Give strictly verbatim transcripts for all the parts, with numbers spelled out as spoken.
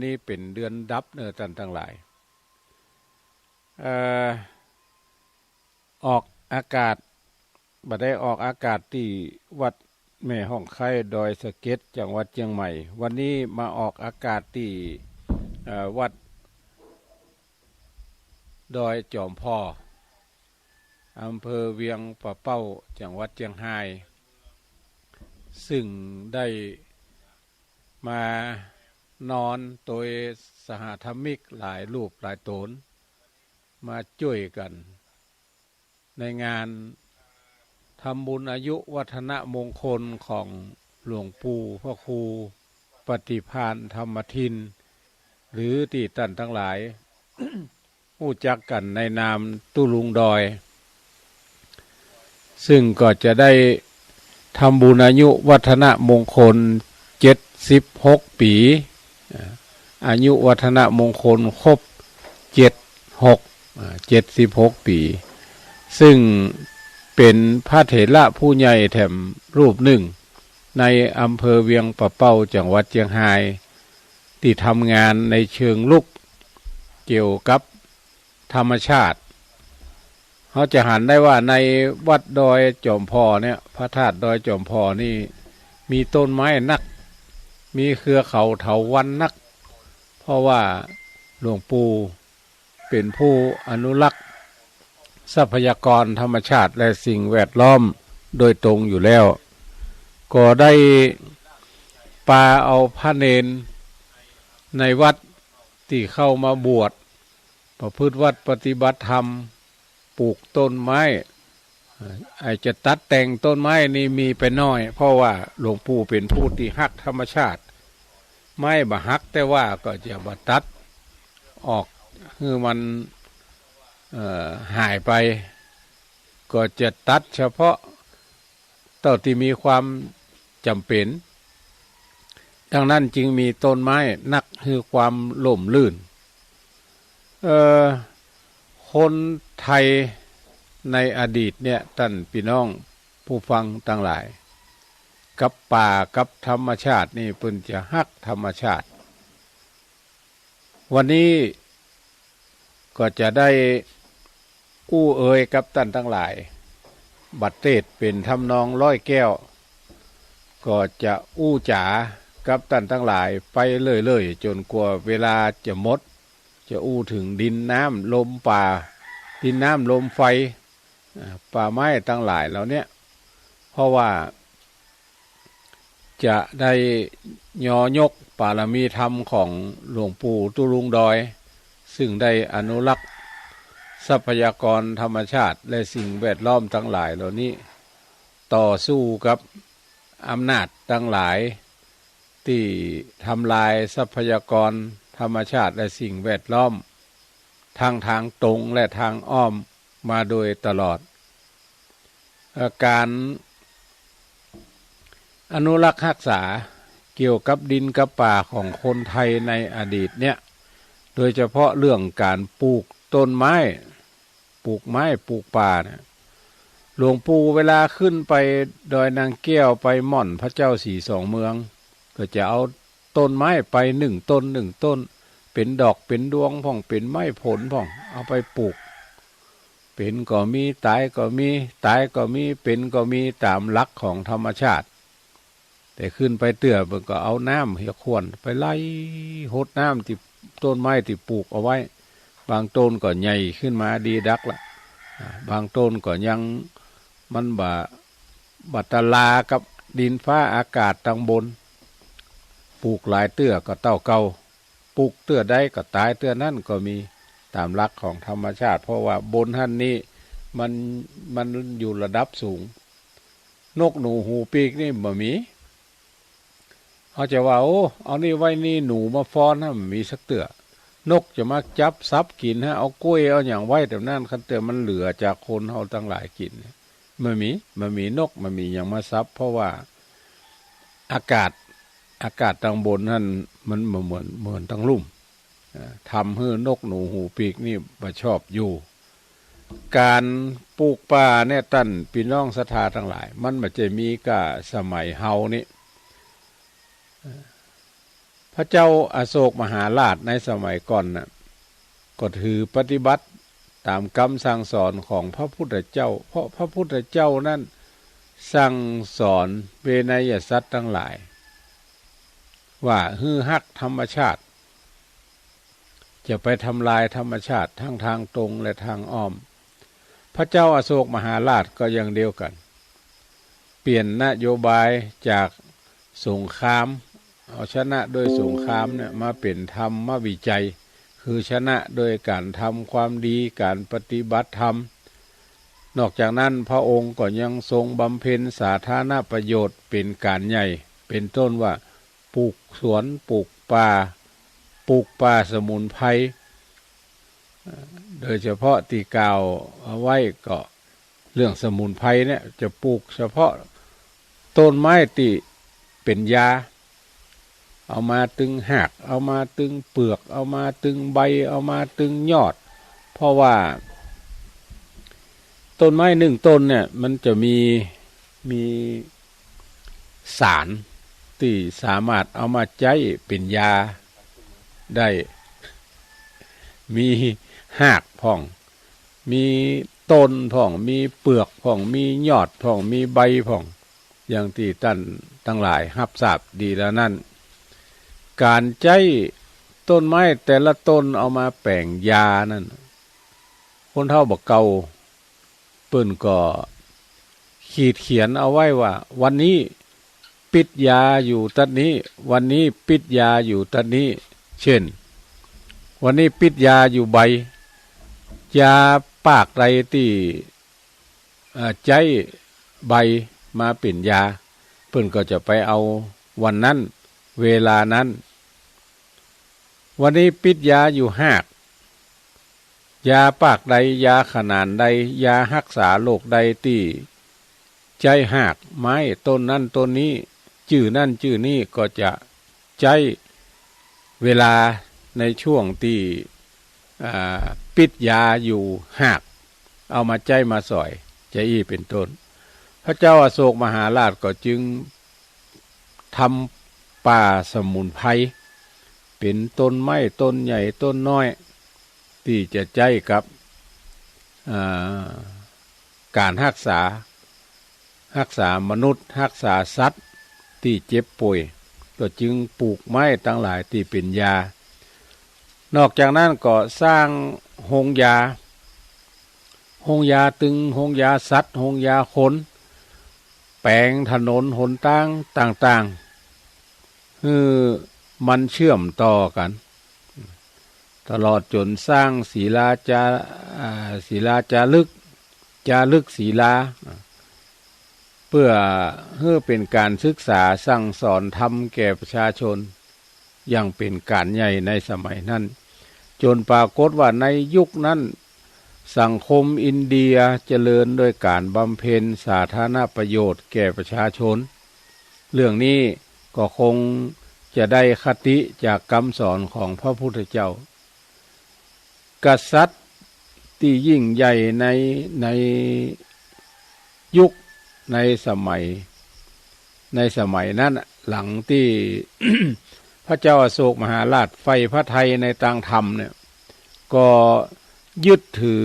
นี้เป๋นเดือนดับเน่อต้านตังหลาย เอ่อ ออกอากาศ บ่ได้ออกอากาศตี้วัดแม่ฮ่องไคร้ดอยสะเก็ด จังหวัดเจียงใหม่ วันนี้มาออกอากาศตี้ เอ่อ วัดดอยจ๋อมผ่อ อำเภอเวียงป่าเป้า จังหวัดเจียงฮาย ซึ่งได้ มานอนโตยสหธรรมิกหลายรูปหลายต๋น มาจ้วยกั๋นในงานทำบุญอายุวัฒนมงคลของหลวงปู่พระครูปฏิภาณธรรมทิน หรือตี้ต้านตังหลาย ฮู้จักกั๋นในนามตุ๊ลุงดอย ซึ่งก็จะได้ทำบุญอายุวัฒนมงคลเจ็ดสิบหกปี๋ อ่า อายุวัฒนมงคลครบเจ็ดหก อ่า เจ็ดสิบหกปี๋ ซึ่งเป๋นพระเถระผู้ใหญ่แถมรูปนึ่ง ในอำเภอเวียงป่าเป้า จังหวัดเจียงฮาย ตี้ทำงานในเชิงลุกเกี่ยวกับธรรมชาติ เฮาจะหันได้ว่าในวัดดอยจ๋อมผ่อเนี่ย พระธาตุดอยจ๋อมผ่อนี่มีต้นไม้นัก มีเครือเขาเถาวัลย์นัก เพราะว่าหลวงปู่ เป๋นผู้อนุรักษ์ทรัพยากรธรรมชาติและสิ่งแวดล้อมโดยตรงอยู่แล้ว ก็ได้ปาเอาพระเณรในวัดตี้เข้ามาบวชประพฤติวัตรปฏิบัติธรรม ปลูกต้นไม้ ไอ้จะตัดแต่งต้นไม้นี่มีไปน้อย เพราะว่าหลวงปู่เป๋นผู้ตี้ฮักธรรมชาติ ไม้บ่หักแต่ว่าก็จะบ่ตัดออกหื้อมัน เอ่อ หายไป ก็จะตัดเฉพาะเต้าตี้มีความจ๋ำเป๋น ดังนั้นจึงมีต้นไม้นักหื้อความร่มรื่น เอ่อ คนไทยในอดีตเนี่ย ต้านปี้น้องผู้ฟังตังหลาย กับป่ากับธรรมชาตินี่เปิ้นจะฮักธรรมชาติ วันนี้ก็จะได้อู้เอ่ยกับต้านตังหลาย บ่เตศเป๋นทำนองร้อยแก้ว ก็จะอู้จ๋ากับต้านตังหลายไปเรื่อยๆ จ๋นกว่าเวลาจะหมด จะอู้เถิงดินน้ำลมป่า ดินน้ำลมไฟ อ่า ป่าไม้ตังหลายเหล่าเนี้ย เพราะว่าจะได้ยอยกบารมีธรรมของหลวงปู่ตุ๊ลุงดอย ซึ่งได้อนุรักษ์ทรัพยากรธรรมชาติและสิ่งแวดล้อมตังหลายเหล่านี้ ต่อสู้กับอำนาจตังหลาย ตี้ทำลายทรัพยากรธรรมชาติและสิ่งแวดล้อม ทั้งตางตรงและตางอ้อมมาโดยตลอด เอ่อ ก๋านอนุรักษ์ฮักษาเกี่ยวกับดินกับป่าของคนไทยในอดีตเนี่ย โดยเฉพาะเรื่องก๋านปลูกต้นไม้ ปลูกไม้ปลูกป่าเนี่ย หลวงปู่เวลาขึ้นไปดอยนางแก้ว ไปหม่อนพระเจ้าสีสองเมือง ก็จะเอาต้นไม้ไปนึ่งต้นนึ่งต้น เป๋นดอกเป๋นดวงพ่อง เป๋นไม้ผลพ่อง เอาไปปลูก เป๋นก็มี ต๋ายก็มี ต๋ายก็มี เป๋นก็มี ต๋ามหลักของธรรมชาติ แต่ขึ้นไปเตื้อเปิ้นก็เอาน้ำเหียขวนไปไหลหดน้ำตี้ต้นไม้ตี้ปลูกเอาไว้ บางต้นก็ใหญ่ขึ้นมาดีดักละ อ่า บางต้นก็ยัง มันบ่ บ่ตะลากับดินฟ้าอากาศตังบน ปลูกหลายเตื้อก็เต้าเก่า ปลูกเตื้อใดก็ต๋ายเตื้อนั้นก็มี ต๋ามหลักของธรรมชาติ เพราะว่าบนหั้นนี่มัน มันอยู่ระดับสูง นกหนูหูปีกนี่บ่มี เฮาจะว่า โอ้ เอานี่ไว้นี่หนูมาฟ้อนนะ บ่มีสักเตื้อ นกจะมาจับสับกิ๋นฮะ เอากล้วยเอาหยังไว้แถวนั้น คันเตื้อมันเหลือจากคนเฮาตังหลายกิ๋นเนี่ย บ่มี บ่มีนก บ่มีหยังมาสับ เพราะว่าอากาศ อากาศตังบนหั้นมันบ่เหมือน เหมือนตังลุ่ม เอ่อ ทำหื้อนกหนูหูปีกนี่บ่ชอบอยู่ ก๋านปลูกป่าเนี่ย ต้านปี้น้องศรัทธาตังหลาย มันบ่ใจ้มีก้าสมัยเฮานี่ เอ่อ พระเจ้าอโศกมหาราชในสมัยก่อนน่ะ ก็ถือปฏิบัติต๋ามกำสั่งสอนของพระพุทธเจ้า เพราะพระพุทธเจ้านั้นสั่งสอนเวนยสัตว์ตังหลาย ว่าหื้อฮักธรรมชาติ จะไปทำลายธรรมชาติทั้งตางตรงและตางอ้อม พระเจ้าอโศกมหาราชก็อย่างเดียวกั๋น เปลี่ยนนโยบายจากสงคราม เอาชนะด้วยสงครามเนี่ย มาเป๋นธรรมวิจัย คือชนะโดยก๋านทำความดี ก๋านปฏิบัติธรรม นอกจากนั้นพระองค์ก็ยังทรงบำเพ็ญสาธารณประโยชน์เป๋นก๋านใหญ่ เป๋นต้นว่าปลูกสวน ปลูกป่า ปลูกป่าสมุนไพร โดยเฉพาะตี้กล่าวเอาไว้ก็เรื่องสมุนไพรเนี่ย จะปลูกเฉพาะต้นไม้ตี้เป๋นยา เอามาตึงฮาก เอามาตึงเปือก เอามาตึงใบ เอามาตึงยอด เพราะว่าต้นไม้นึ่งต้นเนี่ย มันจะมี มีสารตี้สามารถเอามาใจ๊เป๋นยาได้ มีฮากพ่อง มีต้นพ่อง มีเปือกพ่อง มียอดพ่อง มีใบพ่อง อย่างตี้ต้านตังหลายฮับทราบดีแล้วนั้น ก๋านใจ๊ต้นไม้แต่ละต้นเอามาแป๋งยานั้น คนเฒ่าบ่าเก่าเปิ้นก็ขีดเขียนเอาไว้ว่า วันนี้ปิดยาอยู่ตั๊ดนี้ วันนี้ปิดยาอยู่ตั๊ดนี้ เช่น วันนี้ปิดยาอยู่ใบ ยาปากใดตี้ เอ่อ ใจ๊ใบมาเป๋นยา เปิ้นก็จะไปเอาวันนั้น เวลานั้น วันนี้ปิดยาอยู่ฮาก ยาปากใด ยาขนาดใด ยาฮักษาโรคใดตี้ใจ๊ฮากไม้ต้นนั้นต้นนี้ จื้อนั้นจื้อนี้ ก็จะใจ๊เวลาในช่วงตี้ อ่า ปิดยาอยู่ฮาก เอามาใจ๊มาสอย จะอี้เป๋นต้น พระเจ้าอโศกมหาราชก็จึงทำป่าสมุนไพร เป๋นต้นไม้ต้นใหญ่ต้นน้อย ตี้จะใจ๊กับ อ่า ก๋านฮักษา ฮักษามนุษย์ ฮักษาสัตว์ตี้เจ็บป่วย ก็จึงปลูกไม้ตังหลายตี้เป๋นยา นอกจากนั้นก็สร้างโฮงยา โฮงยาตึง โฮงยาสัตว์ โฮงยาคน แป๋งถนนหนตางต่างๆ หื้อมันเชื่อมต่อกั๋น ตลอดจ๋นสร้างศิลาจา อ่า ศิลาจารึก จารึกศิลา เปื้อหื้อเป๋นก๋านศึกษาสั่งสอนธรรมแก่ประชาชน อย่างเป๋นก๋านใหญ่ในสมัยนั้น จ๋นปรากฏว่าในยุคนั้น สังคมอินเดียเจริญโดยก๋านบำเพ็ญสาธารณประโยชน์แก่ประชาชน เรื่องนี้ก็คงจะได้คติจากกำสอนของพระพุทธเจ้า กษัตริย์ตี้ยิ่งใหญ่ใน ในยุค ในสมัย ในสมัยนั้นน่ะ หลังตี้ พระเจ้าอโศกมหาราชใฝ่พระทัยในตางธรรมเนี่ย ก็ยึดถือ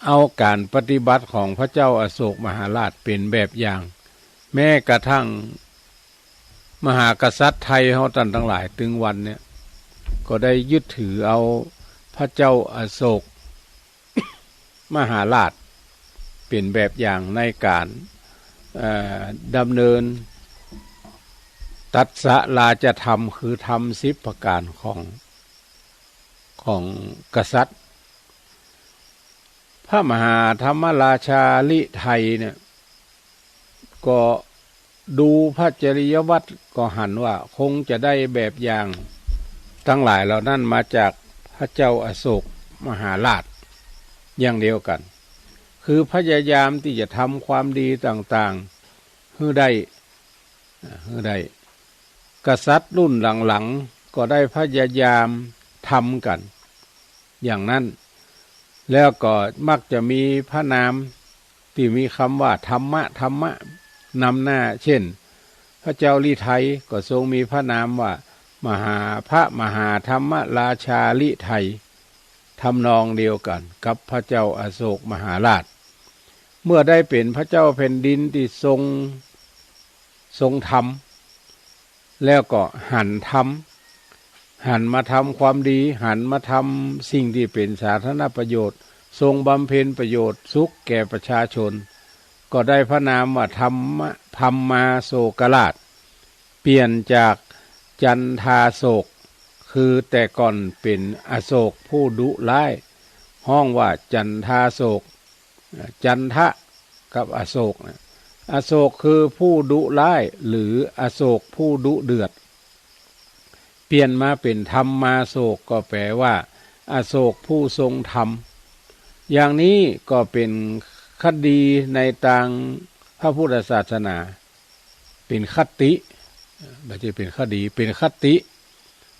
เอาก๋านปฏิบัติของพระเจ้าอโศกมหาราชเป๋นแบบอย่าง แม้กระทั่งมหากษัตริย์ไทยเฮาต้านตังหลายตึงวันเนี่ย ก็ได้ยึดถือเอาพระเจ้าอโศกมหาราชเป๋นแบบอย่างในก๋าน เอ่อ ดำเนินตัสสะราชธรรม คือธรรมสิบประก๋านของ ของกษัตริย์ พระมหาธรรมราชาฤทัยเนี่ย ก็ดูพระจริยวัตรก็หันว่าคงจะได้แบบอย่างตังหลายเหล่านั้นมาจากพระเจ้าอโศกมหาราชอย่างเดียวกั๋น คือพยายามตี้จะทำความดีต่างๆ หื้อได้ อ่า หื้อได้ กษัตริย์รุ่นหลังๆ ก็ได้พยายามทำกั๋นอย่างนั้น แล้วก็มักจะมีพระนามตี้มีกำว่าธรรมะ ธรรมะนำหน้า เช่น พระเจ้าฤทัยก็ทรงมีพระนามว่า มหา พระมหาธรรมราชาฤทัย ทำนองเดียวกันกับพระเจ้าอโศกมหาราช เมื่อได้เป๋นพระเจ้าแผ่นดินตี้ทรง ทรงธรรม แล้วก็หันธรรม หันมาทำความดี หันมาทำสิ่งตี้เป๋นสาธารณประโยชน์ ทรงบำเพ็ญประโยชน์สุขแก่ประชาชน ก็ได้พระนามว่าธรรมะ ธรรมาโศกราช เปลี่ยนจากจันทาโศก คือแต่ก่อนเป๋นอโศกผู้ดุร้าย ฮ้องว่าจันทาโศก จันทะกับอโศกนะ อโศกคือผู้ดุร้าย หรืออโศกผู้ดุเดือด เปลี่ยนมาเป๋นธรรมาโศก ก็แปลว่า อโศกผู้ทรงธรรม อย่างนี้ก็เป๋นคดีในตางพระพุทธศาสนา เป๋นคติ บ่ใจ้เป๋นคดี เป๋นคติ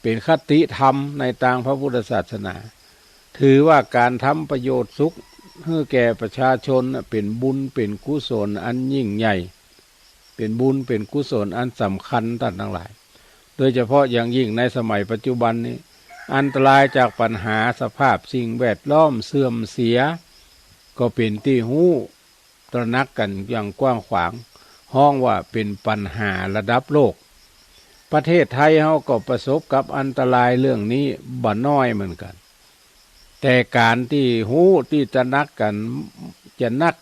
เป๋นคติธรรมในตางพระพุทธศาสนา ถือว่าก๋านทำประโยชน์สุขหื้อแก่ประชาชนน่ะ เป๋นบุญเป๋นกุศลอันยิ่งใหญ่ เป๋นบุญเป๋นกุศลอันสำคัญต้านตังหลาย โดยเฉพาะอย่างยิ่งในสมัยปัจจุบันนี้ อันตรายจากปัญหาสภาพสิ่งแวดล้อมเสื่อมเสีย ก็เป๋นตี้ฮู้ ตระหนักกั๋นอย่างกว้างขวาง ฮ้องว่าเป๋นปัญหาระดับโลก ประเทศไทยเฮาก็ประสบกับอันตรายเรื่องนี้บ่น้อยเหมือนกั๋น แต่ก๋านตี้ฮู้ตี้ตระหนักกั๋นจะนัก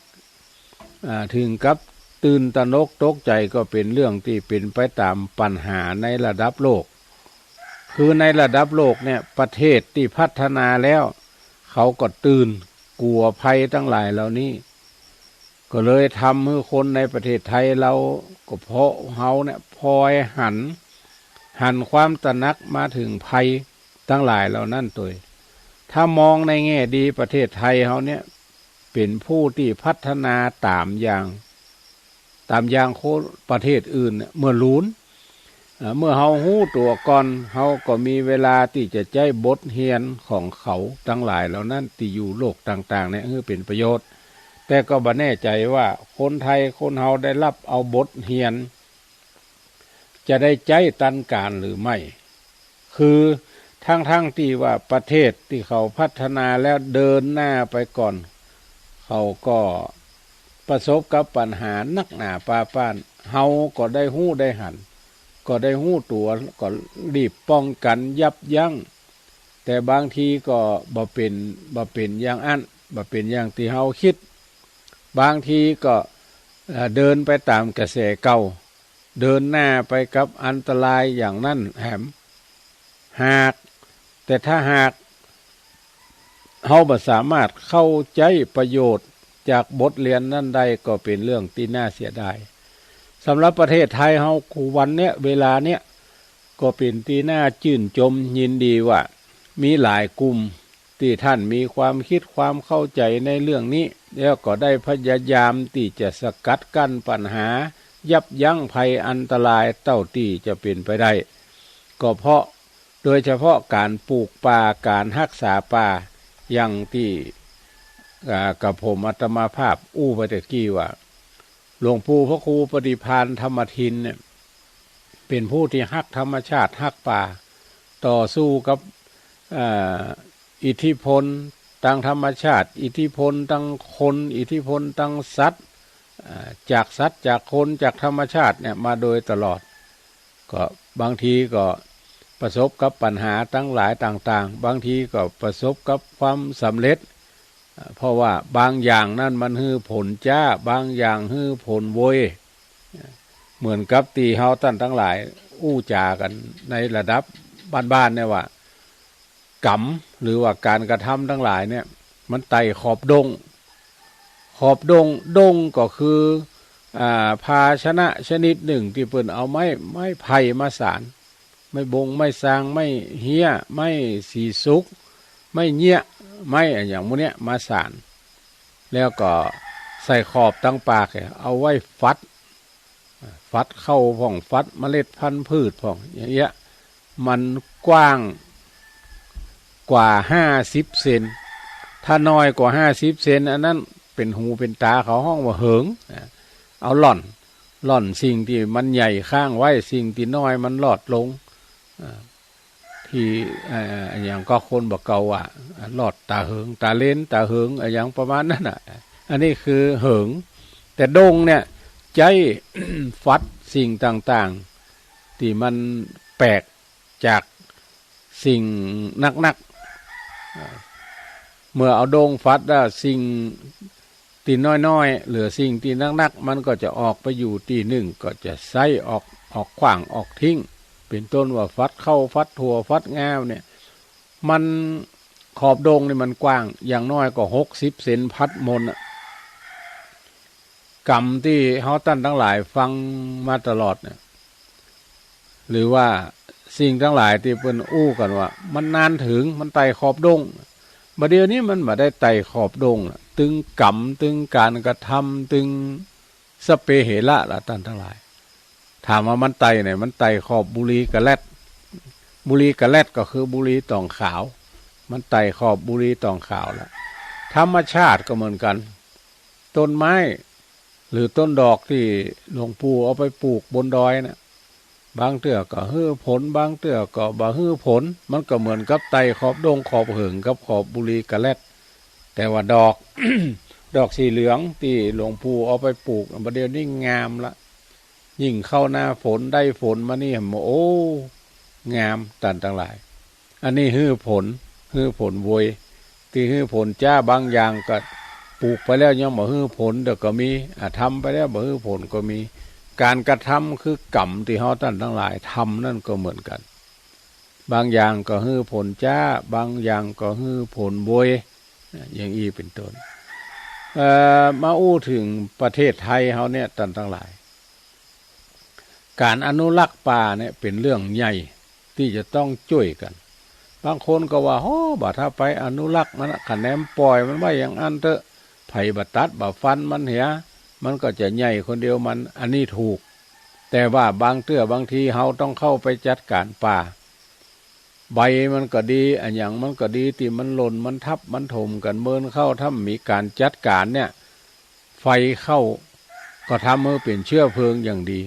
อ่า ถึงกับตื่นตระหนกตกใจ๋ ก็เป๋นเรื่องตี้เป๋นไปต๋ามปัญหาในระดับโลก คือในระดับโลกเนี่ย ประเทศตี้พัฒนาแล้ว เขาก็ตื่นกั๋วภัยตังหลายเหล่านี้ ก็เลยทำหื้อคนในประเทศไทยเฮา ก็เพราะเฮาเนี่ยพลอยหัน หันความตระหนักมาเถิงภัยตังหลายเหล่านั้นตวย ถ้ามองในแง่ดีประเทศไทยเฮาเนี่ย เป๋นผู้ตี้พัฒนาต๋ามอย่าง ต๋ามอย่างคนประเทศอื่นเนี่ย เมื่อลูน เอ่อ เมื่อเฮาฮู้ตั๋วก่อน เฮาก็มีเวลาตี้จะใจ๊บทเฮียนของเขาตังหลายเหล่านั้นตี้อยู่โลกต่างๆ เนี่ย หื้อเป๋นประโยชน์ แต่ก็บ่แน่ใจ๋ว่าคนไทยคนเฮาได้ฮับเอาบทเฮียน จะได้ใจ๊ตันก๋านหรือไม่ คือทั้งๆ ตี้ว่าประเทศตี้เขาพัฒนาแล้วเดินหน้าไปก่อน เขาก็ประสบกับปัญหานักหนาปาป๊าน เฮาก็ได้ฮู้ได้หัน ก็ได้ฮู้ตั๋ว ก็รีบป้องกันยับยั้ง แต่บางทีก็บ่เป๋น บ่เป๋นอย่างอั้น บ่เป๋นอย่างตี้เฮากึ๊ด บางทีก็ เอ่อ เดินไปต๋ามกระแสเก่า เดินหน้าไปกับอันตรายอย่างนั้นแหม หาก แต่ถ้าหากเฮาบ่สามารถเข้าใจ๊ประโยชน์จากบทเฮียนนั้นได้ ก็เป๋นเรื่องตี้น่าเสียดาย สำหรับประเทศไทยเฮาคู่วันเนี้ย เวลาเนี้ย ก็เป๋นตี้น่าจื้นจมยินดีว่า มีหลายกลุ่มตี้ต้านมีความกึ๊ดความเข้าใจ๋ในเรื่องนี้ แล้วก็ได้พยายามตี้จะสกัดกั้นปัญหา ยับยั้งภัยอันตรายเต้าตี้จะเป๋นไปได้ ก็เพราะ โดยเฉพาะก๋านปลูกป่า ก๋านฮักษาป่า อย่างตี้ อ่า กระผมอาตมาภาพอู้ไปตะกี้ว่า หลวงปู่พระครูปฏิภาณธรรมทินเนี่ย เป๋นผู้ตี้ฮักธรรมชาติ ฮักป่า ต่อสู้กับ อ่า อิทธิพลตางธรรมชาติ อิทธิพลตางคน อิทธิพลตางสัตว์ อ่า จากสัตว์ จากคน จากธรรมชาติเนี่ยมาโดยตลอด ก็บางทีก็ประสบกับปัญหาตังหลายต่างๆ บางทีก็ประสบกับความสำเร็จ อ่า เพราะว่าบางอย่างนั้นมันหื้อผลจ๊า บางอย่างหื้อผลโวย เหมือนกับตี้เฮาต้านตังหลายอู้จ๋ากั๋นในระดับบ้านๆ เนี่ยว่า ก๋รรม หรือว่าก๋านกระทำตังหลายเนี่ย มันไต่ขอบด้ง ขอบด้ง ด้งก็คือ อ่า ภาชนะชนิดนึ่งตี้เปิ้นเอาไม้ ไม้ไผ่มาสาน ไม้บง ไม้ซาง ไม้เฮี้ย ไม้สีสุก ไม้เยียะ ไม้อะหยังหมู่เนี้ยมาสาน แล้วก็ใส่ขอบตังปากเนี่ย เอาไว้ฟัด ฟัดข้าวพ่อง ฟัดเมล็ดพันธุ์พืชพ่อง อย่างเงี้ย มันกว้างกว่าห้าสิบเซน ถ้าน้อยกว่าห้าสิบเซน อันนั้นเป๋นหูเป๋นต๋า เขาฮ้องว่าเหิง อ่า เอาหล่อน ล่อนสิ่งตี้มันใหญ่ค้างไว้ สิ่งตี้น้อยมันลอดลง อ่า ตี้ เอ่อ อะหยังก็คนบ่าเก่าว่า อ่า ลอดต๋าเหิง ต๋าเล็น ต๋าเหิง อะหยังประมาณนั้นน่ะ อันนี้คือเหิง แต่ด้งเนี่ย ใจ๊ฟัดสิ่งต่างๆ ตี้มันแปลกจากสิ่งนักๆ อ่า เมื่อเอาด้งฟัดแล้ว สิ่งตี้น้อยๆ หรือสิ่งตี้นักๆ มันก็จะออกไปอยู่ตี้นึ่ง ก็จะไส้ออก ออกขว้าง ออกทิ้ง เป๋นต้นว่าฟัดข้าว ฟัดถั่ว ฟัดงาเนี่ย มัน ขอบด้งนี่มันกว้าง อย่างน้อยก็หกสิบเซน พัดมนอะ กำตี้เฮาต้านตังหลายฟังมาตลอดเนี่ย หรือว่าสิ่งตังหลายตี้เปิ้นอู้กั๋นว่า มันนานเถิง มันไต่ขอบด้ง บ่าเดี่ยวนี้มันบ่ได้ไต่ขอบด้งละ ตึงกำ ตึงก๋านกระทำ ตึง สพเปเหระละ ต้านตังหลาย ถามว่ามันไต่ไหน มันไต่ขอบบุหรี่กะแล็ด บุหรี่กะแล็ดก็คือบุหรี่ต่องขาว มันไต่ขอบบุหรี่ต่องขาวละ ธรรมชาติก็เหมือนกั๋น ต้นไม้ หรือต้นดอกตี้หลวงปู่เอาไปปลูกบนดอยน่ะ บางเตื้อก็หื้อผล บางเตื้อก็บ่หื้อผล มันก็เหมือนกับไต่ขอบด้งขอบเหิงกับขอบบุหรี่กะแล็ด แต่ว่าดอก ดอกสีเหลืองตี้หลวงปู่เอาไปปลูก บ่าเดี่ยวนี้งามละ ยิ่งเข้าหน้าฝน ได้ฝนมานี่ โอ้ งาม ต้านตังหลาย อันนี้หื้อผล หื้อผลโวย ตี้หื้อผลจ๊า บางอย่างก็ปลูกไปแล้วยังบ่หื้อผลเตื้อก็มี อ่ะ ทำไปแล้วบ่หื้อผลก็มี ก๋านกระทำคือกำตี้เฮาต้านตังหลายทำนั่นก็เหมือนกั๋น บางอย่างก็หื้อผลจ๊า บางอย่างก็หื้อผลโวย อย่างอี้เป๋นต้น เอ่อ มาอู้เถิงประเทศไทยเฮาเนี่ย ต้านตังหลาย ก๋านอนุรักษ์ป่าเนี่ยเป๋นเรื่องใหญ่ตี้จะต้องจ้วยกั๋น บางคนก็ว่า โอ้ บ่าถ้าไปอนุรักษ์มันอะ คะแนนปล่อยมันไว้อย่างอั้นเต๊อะ ใผบ่ตัดบ่ฟันมันเหีย มันก็จะใหญ่คนเดียวมัน อันนี้ถูก แต่ว่าบางเตื้อบางทีเฮาต้องเข้าไปจัดก๋านป่า ใบมันก็ดี อะหยังมันก็ดี ตี้มันหล่น มันทับ มันถมกั๋นเมินเข้า ถ้าบ่มีก๋านจัดก๋านเนี่ย ไฟเข้าก็ทำหื้อเป๋นเชื้อเพลิงอย่างดี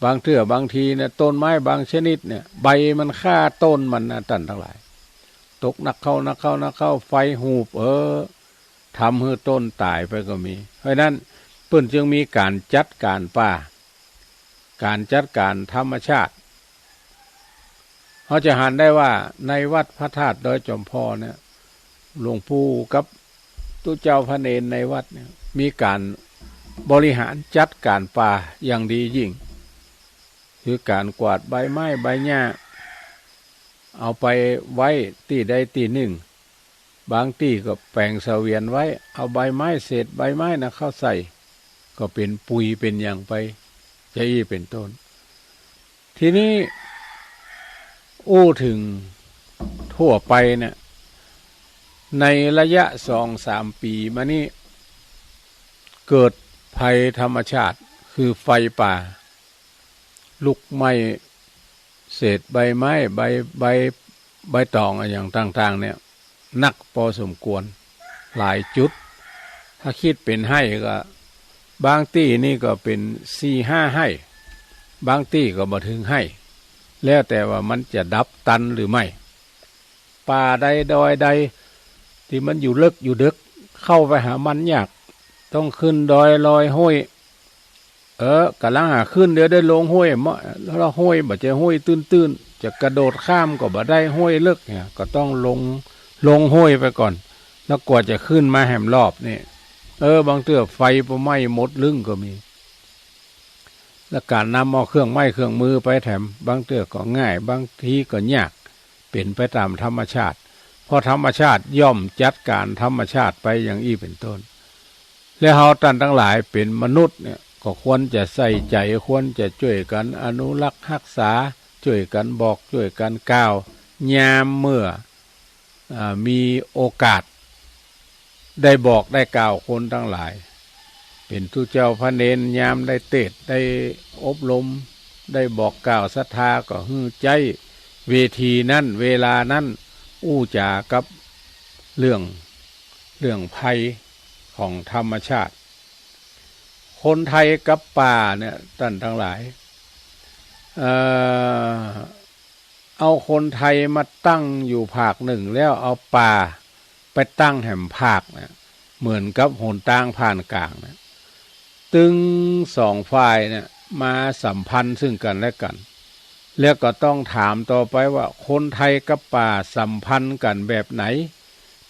บางเตื้อบางทีเนี่ย ต้นไม้บางชนิดเนี่ย ใบมันฆ่าต้นมันนะ ต้านตังหลาย ตกหนักเข้า หนักเข้า หนักเข้า ไฟหูบ เออ ทำหื้อต้นต๋ายไปก็มี เพราะฉะนั้นเปิ้นจึงมีก๋านจัดก๋านป่า ก๋านจัดก๋านธรรมชาติ เฮาจะหันได้ว่าในวัดพระธาตุดอยจอมพอเนี่ย หลวงปู่กับตุ๊เจ้าพระเณรในวัดเนี่ย มีก๋านบริหารจัดก๋านป่าอย่างดียิ่ง คือก๋านกวาดใบไม้ใบหญ้า เอาไปไว้ตี้ใดตี้นึ่ง บางตี้ก็แป๋งเสวียนไว้ เอาใบไม้ เศษใบไม้นะเข้าใส่ ก็เป๋นปุ๋ยเป๋นหยังไป จะอี้เป๋นต้น ทีนี้อู้เถิงทั่วไปเนี่ย ในระยะสองสามปี๋มานี้ เกิดภัยธรรมชาติ คือไฟป่า ลุกไหม้เศษใบไม้ ใบ ใบ ใบตองอะหยังต่างๆ เนี่ย หนักปอสมควร หลายจุด ถ้าคิดเป๋นไฮ่ก็ บางตี้นี่ก็เป๋นสี่ห้าไฮ่ บางตี้ก็บ่เถิงไฮ่ แล้วแต่ว่ามันจะดับตันหรือไม่ ป่าใดดอยใดตี้มันอยู่เลิ็กอยู่เดิ็ก เข้าไปหามันยาก ต้องขึ้นดอยลอยห้วย เออ ก่ำลังหาขึ้น เดี๋ยวได้ลงห้วยเมาะ แล้วห้วยบ่ใจ้ห้วยตื้นๆ จะกระโดดข้ามก็บ่ได้ ห้วยเลิ็กเนี่ย ก็ต้องลง ลงห้วยไปก่อน แล้วกว่าจะขึ้นมาแหมรอบนี่ เออ บางเตื้อไฟปอไหม้หมดลึ่งก็มี และก๋านนำเอาเครื่องไม้เครื่องมือไปแถม บางเตื้อก็ง่าย บางทีก็ยาก เป๋นไปต๋ามธรรมชาติ เพราะธรรมชาติย่อมจัดก๋านธรรมชาติไปอย่างอี้เป๋นต้น และเฮาต้านตังหลายเป๋นมนุษย์เนี่ย ก็ควรจะใส่ใจ๋ ควรจะจ้วยกั๋นอนุรักษ์ฮักษา จ้วยกั๋นบอก จ้วยกั๋นกล่าว ยามเมื่อ อ่า มีโอกาส ได้บอกได้กล่าวคนตังหลาย เป๋นตุ๊เจ้าพระเณร ยามได้เตสน์ ได้อบรม ได้บอกกล่าวศรัทธา ก็หื้อใจ๊เวทีนั้น เวลานั้น อู้จ๋ากับเรื่อง เรื่องภัยของธรรมชาติ ค คนไทยกับป่าเนี่ย ต้านตังหลาย เอ่อ เอาคนไทยมาตั้งอยู่ภาคนึ่ง แล้วเอาป่าไปตั้งแหมภาคเนี่ย เหมือนกับหนตางผ่านกลางเนี่ย ตึงสองฝ่ายเนี่ยมาสัมพันธ์ซึ่งกั๋นและกั๋น แล้วก็ต้องถามต่อไปว่า คนไทยกับป่าสัมพันธ์กั๋นแบบไหน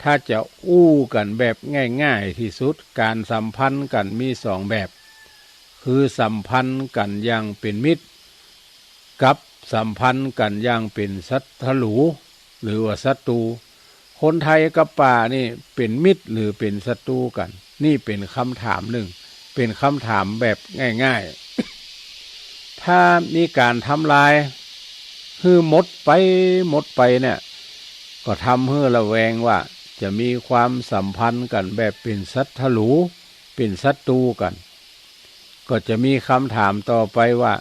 ถ้าจะอู้กั๋นแบบง่ายๆ ตี้สุด ก๋านสัมพันธ์กั๋นมีสองแบบ คือสัมพันธ์กั๋นอย่างเป๋นมิตร กับสัมพันธ์กั๋นอย่างเป๋นศัตรู หรือว่าศัตรู คนไทยกับป่านี่เป๋นมิตรหรือเป๋นศัตรูกั๋น นี่เป๋นกำถามนึ่ง เป๋นกำถามแบบง่ายๆ ถ้ามีก๋านทำลายหื้อหมดไป หมดไปเนี่ย ก็ทำหื้อระแวงว่าจะมีความสัมพันธ์กั๋นแบบเป๋นศัตรู เป๋นศัตรูกั๋น ก็จะมีกำถามต่อไปว่า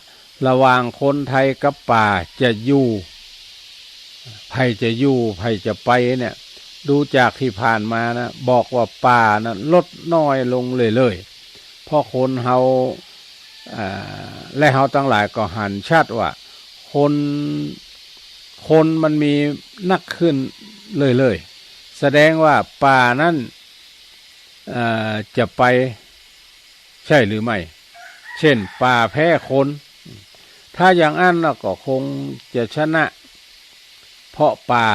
ระหว่างคนไทยกับป่าจะอยู่ ใผจะอยู่ ใผจะไปเนี่ย ดูจากตี้ผ่านมานะ บอกว่าป่านะลดน้อยลงเรื่อยๆ เพราะคนเฮา อ่า และเฮาตังหลายก็หันชัดว่า คน คนมันมีนักขึ้นเรื่อยๆ แสดงว่าป่านั้น เอ่อ จะไป ใช่หรือไม่ เช่น ป่าแพ้คน ถ้าอย่างอั้นแล้วก็คงจะชนะ เพราะป่า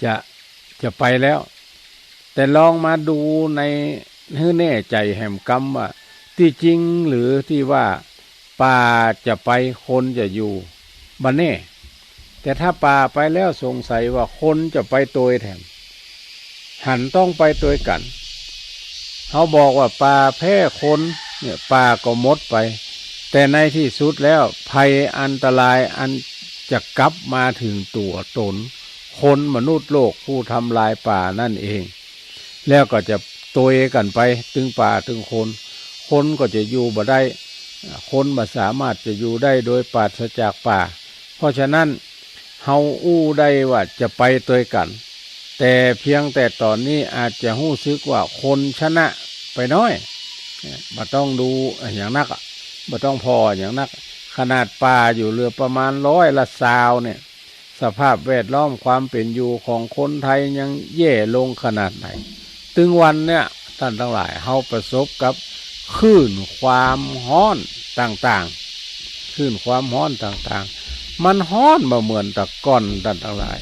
จะ จะไปแล้ว แต่ลองมาดูใน หื้อแน่ใจ๋แหมกำว่า ตี้จริงหรือตี้ว่าป่าจะไป คนจะอยู่ บ่แน่ แต่ถ้าป่าไปแล้วสงสัยว่าคนจะไปตวยแถม หันต้องไปตวยกั๋น เฮาบอกว่าป่าแพ้คนเนี่ย ป่าก็หมดไป แต่ในตี้สุดแล้วภัยอันตรายอันจะกลับมาเถิงตั๋วต๋น คนมนุษย์โลกผู้ทำลายป่านั่นเอง แล้วก็จะตวยกั๋นไป ตึงป่าตึงคน คนก็จะอยู่บ่ได้ คนบ่สามารถจะอยู่ได้โดยปราศจากป่า เพราะฉะนั้น เฮาอู้ได้ว่าจะไปตวยกั๋น แต่เพียงแต่ต๋อนนี้อาจจะฮู้สึกว่าคนชนะไปน้อย เนี่ย บ่ต้องดูอะหยังนักอะ บ่ต้องผ่ออะหยังนัก ขนาดป่าอยู่เหลือประมาณร้อยละซาวเนี่ย สภาพแวดล้อมความเป๋นอยู่ของคนไทยยังแย่ลงขนาดไหน ตึงวันเนี่ย ต้านตังหลาย เฮาประสบกับคลื่นความฮ้อนต่างๆ คลื่นความฮ้อนต่างๆ มันฮ้อนบ่เหมือนแต่ก่อน ต้านตังหลาย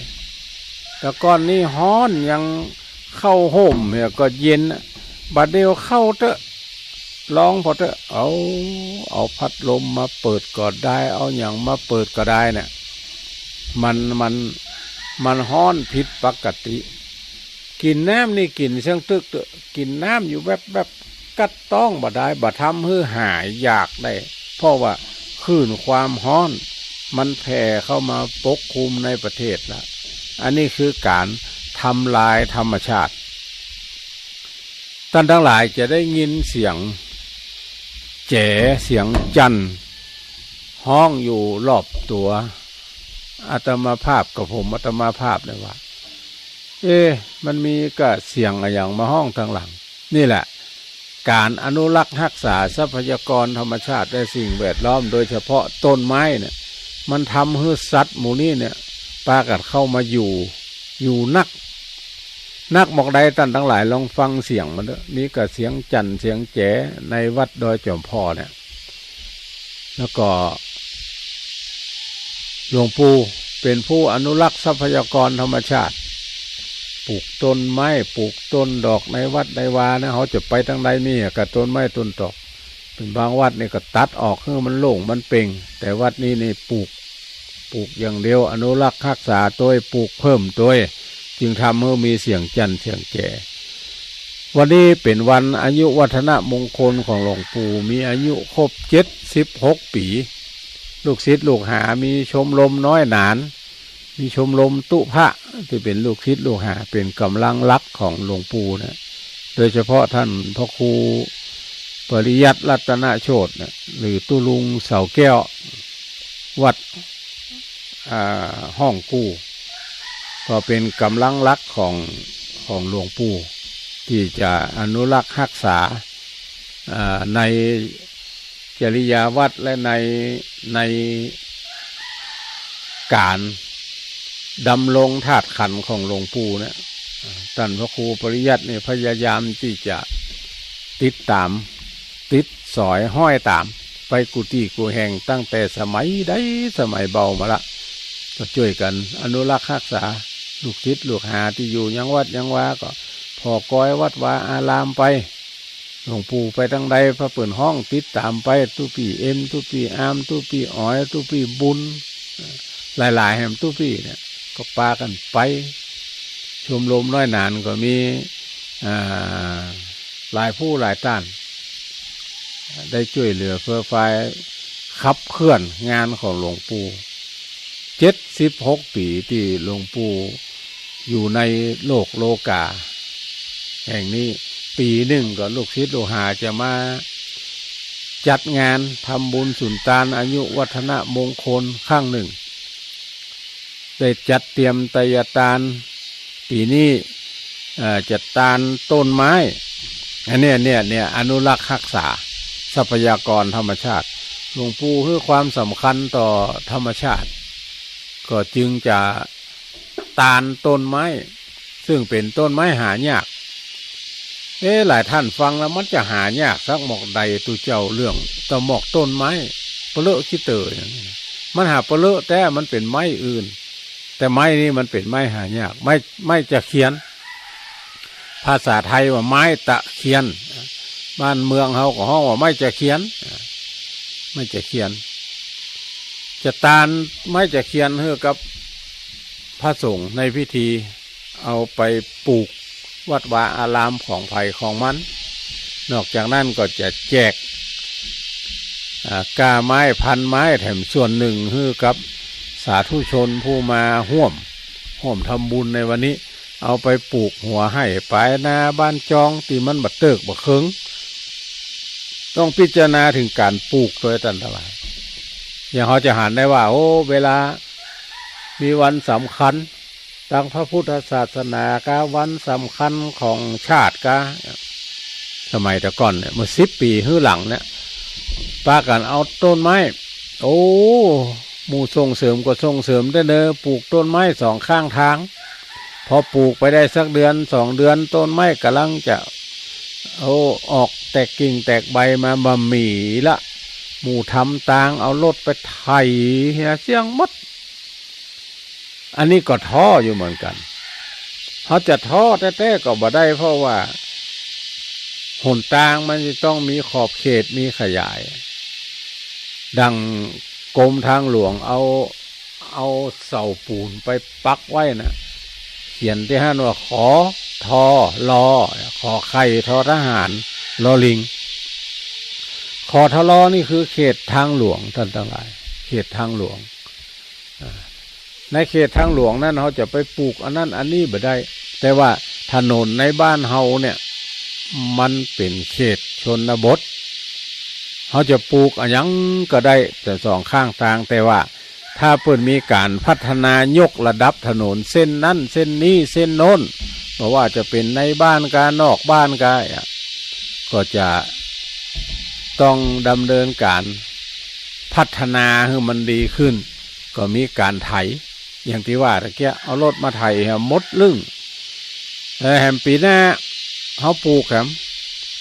แต่ก่อนนี่ฮ้อนยังเข้าฮ่มเนี่ยก็เย็นอะ บัดเดี่ยวเข้าเต๊อะ ลองผ่อเต๊อะ เอา เอาพัดลมมาเปิดก็ได้ เอาหยังมาเปิดก็ได้เนี่ย มัน มัน มันฮ้อนผิดปกติ กิ๋นน้ำนี่กิ๋นเสี้ยงตึ๊กเต๊อะ กิ๋นน้ำอยู่แวบๆ กั๊ดต๊องบ่ได้ บ่ทำหื้อหายอยากได้ เพราะว่าคลื่นความฮ้อนมันแผ่เข้ามาปกคลุมในประเทศละ อันนี้คือก๋านทำลายธรรมชาติ ต้านตังหลายจะได้ยินเสียงแจ๋ เสียงจั่นฮ้องอยู่รอบตั๋วอาตมาภาพ กับผมอาตมาภาพเนี่ยว่า เอ๊ะ มันมีกระเสียงอะหยังมาฮ้องตางหลัง นี่แหละ ก๋านอนุรักษ์ฮักษาทรัพยากรธรรมชาติและสิ่งแวดล้อม โดยเฉพาะต้นไม้เนี่ย มันทำหื้อสัตว์หมู่นี้เนี่ย ปากั๋นเข้ามาอยู่ อยู่นัก นักหมอกใด ต้านตังหลายลองฟังเสียงมันเต๊อะ มีกระเสียงจั่นเสียงแจ๋ในวัดดอยจ๋อมผ่อเนี่ย แล้วก็ หลวงปู่เป๋นผู้อนุรักษ์ทรัพยากรธรรมชาติ ปลูกต้นไม้ ปลูกต้นดอกในวัดในวานะ เฮาจะไปตางใดมีอะ กับต้นไม้ต้นดอก เป๋นบางวัดนี่ก็ตัดออกหื้อมันโล่งมันเป่ง แต่วัดนี้นี่ปลูก ปลูกอย่างเดียว อนุรักษ์ฮักษาตวย ปลูกเพิ่มตวย จึงทำหื้อมีเสียงจั่นเสียงแจ๋ วันนี้เป๋นวันอายุวัฒนมงคลของหลวงปู่ มีอายุครบเจ็ดสิบหกปี๋ ลูกศิษย์ลูกหา มีชมรมน้อยหนาน มีชมรมตุ๊พะ ตี้เป๋นลูกศิษย์ลูกหา เป๋นก๋ำลังหลักของหลวงปู่นะ โดยเฉพาะต้านพระครูปริยัติรัตนโชตินะ หรือตุ๊ลุงเสาแก้ว วัด อ่า ฮ่องกู้ ก็เป๋นก๋ำลังหลักของ ของหลวงปู่ ตี้จะอนุรักษ์ฮักษา อ่า ในจริยาวัตรและใน ในก๋านดำรงธาตุขันธ์ของหลวงปู่เนี่ย อ่า ต้านพระครูปริยัติเนี่ยพยายามตี้จะติดต๋าม ติดสอยฮ้อยต๋าม ไปกู้ตี้กู้แห่งตั้งแต่สมัยใดสมัยเบามาละ ก็จ้วยกั๋นอนุรักษ์ฮักษา ลูกศิษย์ลูกหาตี้อยู่ยังวัดยังวาก็ผ่อกอยวัดวาอารามไป หลวงปู่ไปตางใด พระเปิ้นฮ้องติดต๋ามไป ตุ๊ปี้เอ็ม ตุ๊ปี้อาม ตุ๊ปี้อ๋อย ตุ๊ปี้บุญ หลายๆ แห่งตุ๊ปี้เนี่ย ก็ปากั๋นไป ชมรมน้อยหนานก็มี อ่า หลายผู้หลายต้าน ได้จ้วยเหลือเฟือฟายขับเคลื่อนงานของหลวงปู่ เจ็ดสิบหกปี๋ตี้หลวงปู่อยู่ในโลกโลก๋าแห่งนี้ ปี๋นึ่งก็ลูกศิษย์ลูกหาจะมาจัดงานทำบุญสุนตานอายุวัฒนมงคลครั้งนึ่ง ได้จัดเตรียมไตยตาน ปี๋นี้ เอ่อ จะตานต้นไม้ อันเนี้ย เนี่ย เนี่ย อนุรักษ์ฮักษาทรัพยากรธรรมชาติ หลวงปู่หื้อความสำคัญต่อธรรมชาติ ก็จึงจะตานต้นไม้ ซึ่งเป๋นต้นไม้หายาก เอ๊ะ หลายต้านฟังแล้วมันจะหายากสักหมอกใด ตุ๊เจ้า เรื่องตะหมอกต้นไม้ เปลอะขี้เต๋ออย่างนี้นะ มันหาเปลอะแต๊ มันเป๋นไม้อื่น แต่ไม้นี่มันเป๋นไม้หายาก ไม้ ไม้จะเคียน ภาษาไทยว่าไม้ตะเคียน บ้านเมืองเฮาก็ฮ้องว่าไม้จะเคียน ไม้จะเคียน จะตานไม้จะเคียนหื้อกับพระสงฆ์ในพิธี เอาไปปลูกวัดวาอารามของใผของมัน นอกจากนั้นก็จะแจก อ่า ก้าไม้พันไม้แถมส่วนนึ่งหื้อกับสาธุชนผู้มาฮ่วม ฮ่วมทำบุญในวันนี้ เอาไปปลูกหัวไฮ่ปายนาบ้านจองตี้มันบ่เติกบ่เคิง ต้องพิจารณาเถิงก๋านปลูกตวยต้านตังหลาย อย่างเฮาจะหันได้ว่า โอ้ เวลามีวันสำคัญ ตางพระพุทธศาสนากา วันสำคัญของชาติกา สมัยแต่ก่อนเนี่ย เมื่อสิบปี๋หื้อหลังเนี่ย ปากั๋นเอาต้นไม้ โอ้ หมู่ส่งเสริมก็ส่งเสริมแต๊เนอะ ปลูกต้นไม้สองข้างตาง พอปลูกไปได้สักเดือนสองเดือน ต้นไม้ก่ำลังจะ โอ้ ออกแตกกิ่งแตกใบมาบ่มีละ หมู่ทำตางเอารถไปไถเหียเสี้ยงหมด อันนี้ก็ท้ออยู่เหมือนกั๋น เฮาจะท้อแต๊ๆ ก็บ่ได้ เพราะว่าหนตางมันจะต้องมีขอบเขต มีขยาย ดังกรมทางหลวงเอา เอาเสาปูนไปปักไว้นะ เขียนตี้หั้นว่า ขอ ทอ ลอ ขอไข่ ทอทหาร ลอลิง ขอ ทอ ลอ นี่คือเขตทางหลวง ต้านตังหลาย เขตทางหลวง อ่า ในเขตทางหลวงนั้น เฮาจะไปปลูกอันนั้นอันนี้บ่ได้ แต่ว่าถนนในบ้านเฮาเนี่ย มันเป๋นเขตชนบท เฮาจะปลูกอะหยังก็ได้ แต่สองข้างตาง แต่ว่าถ้าเปิ้นมีก๋านพัฒนายกระดับถนนเส้นนั้นเส้นนี้เส้นโน้น บ่ว่าจะเป๋นในบ้านกา นอกบ้านกา อ่ะ ก็จะต้องดำเนินก๋านพัฒนาหื้อมันดีขึ้น ก็มีก๋านไถ อย่างตี้ว่าตะเกียะ เอารถมาไถแหมหมดลึ่ง เออ แหมปี๋หน้าเฮาปลูกแหม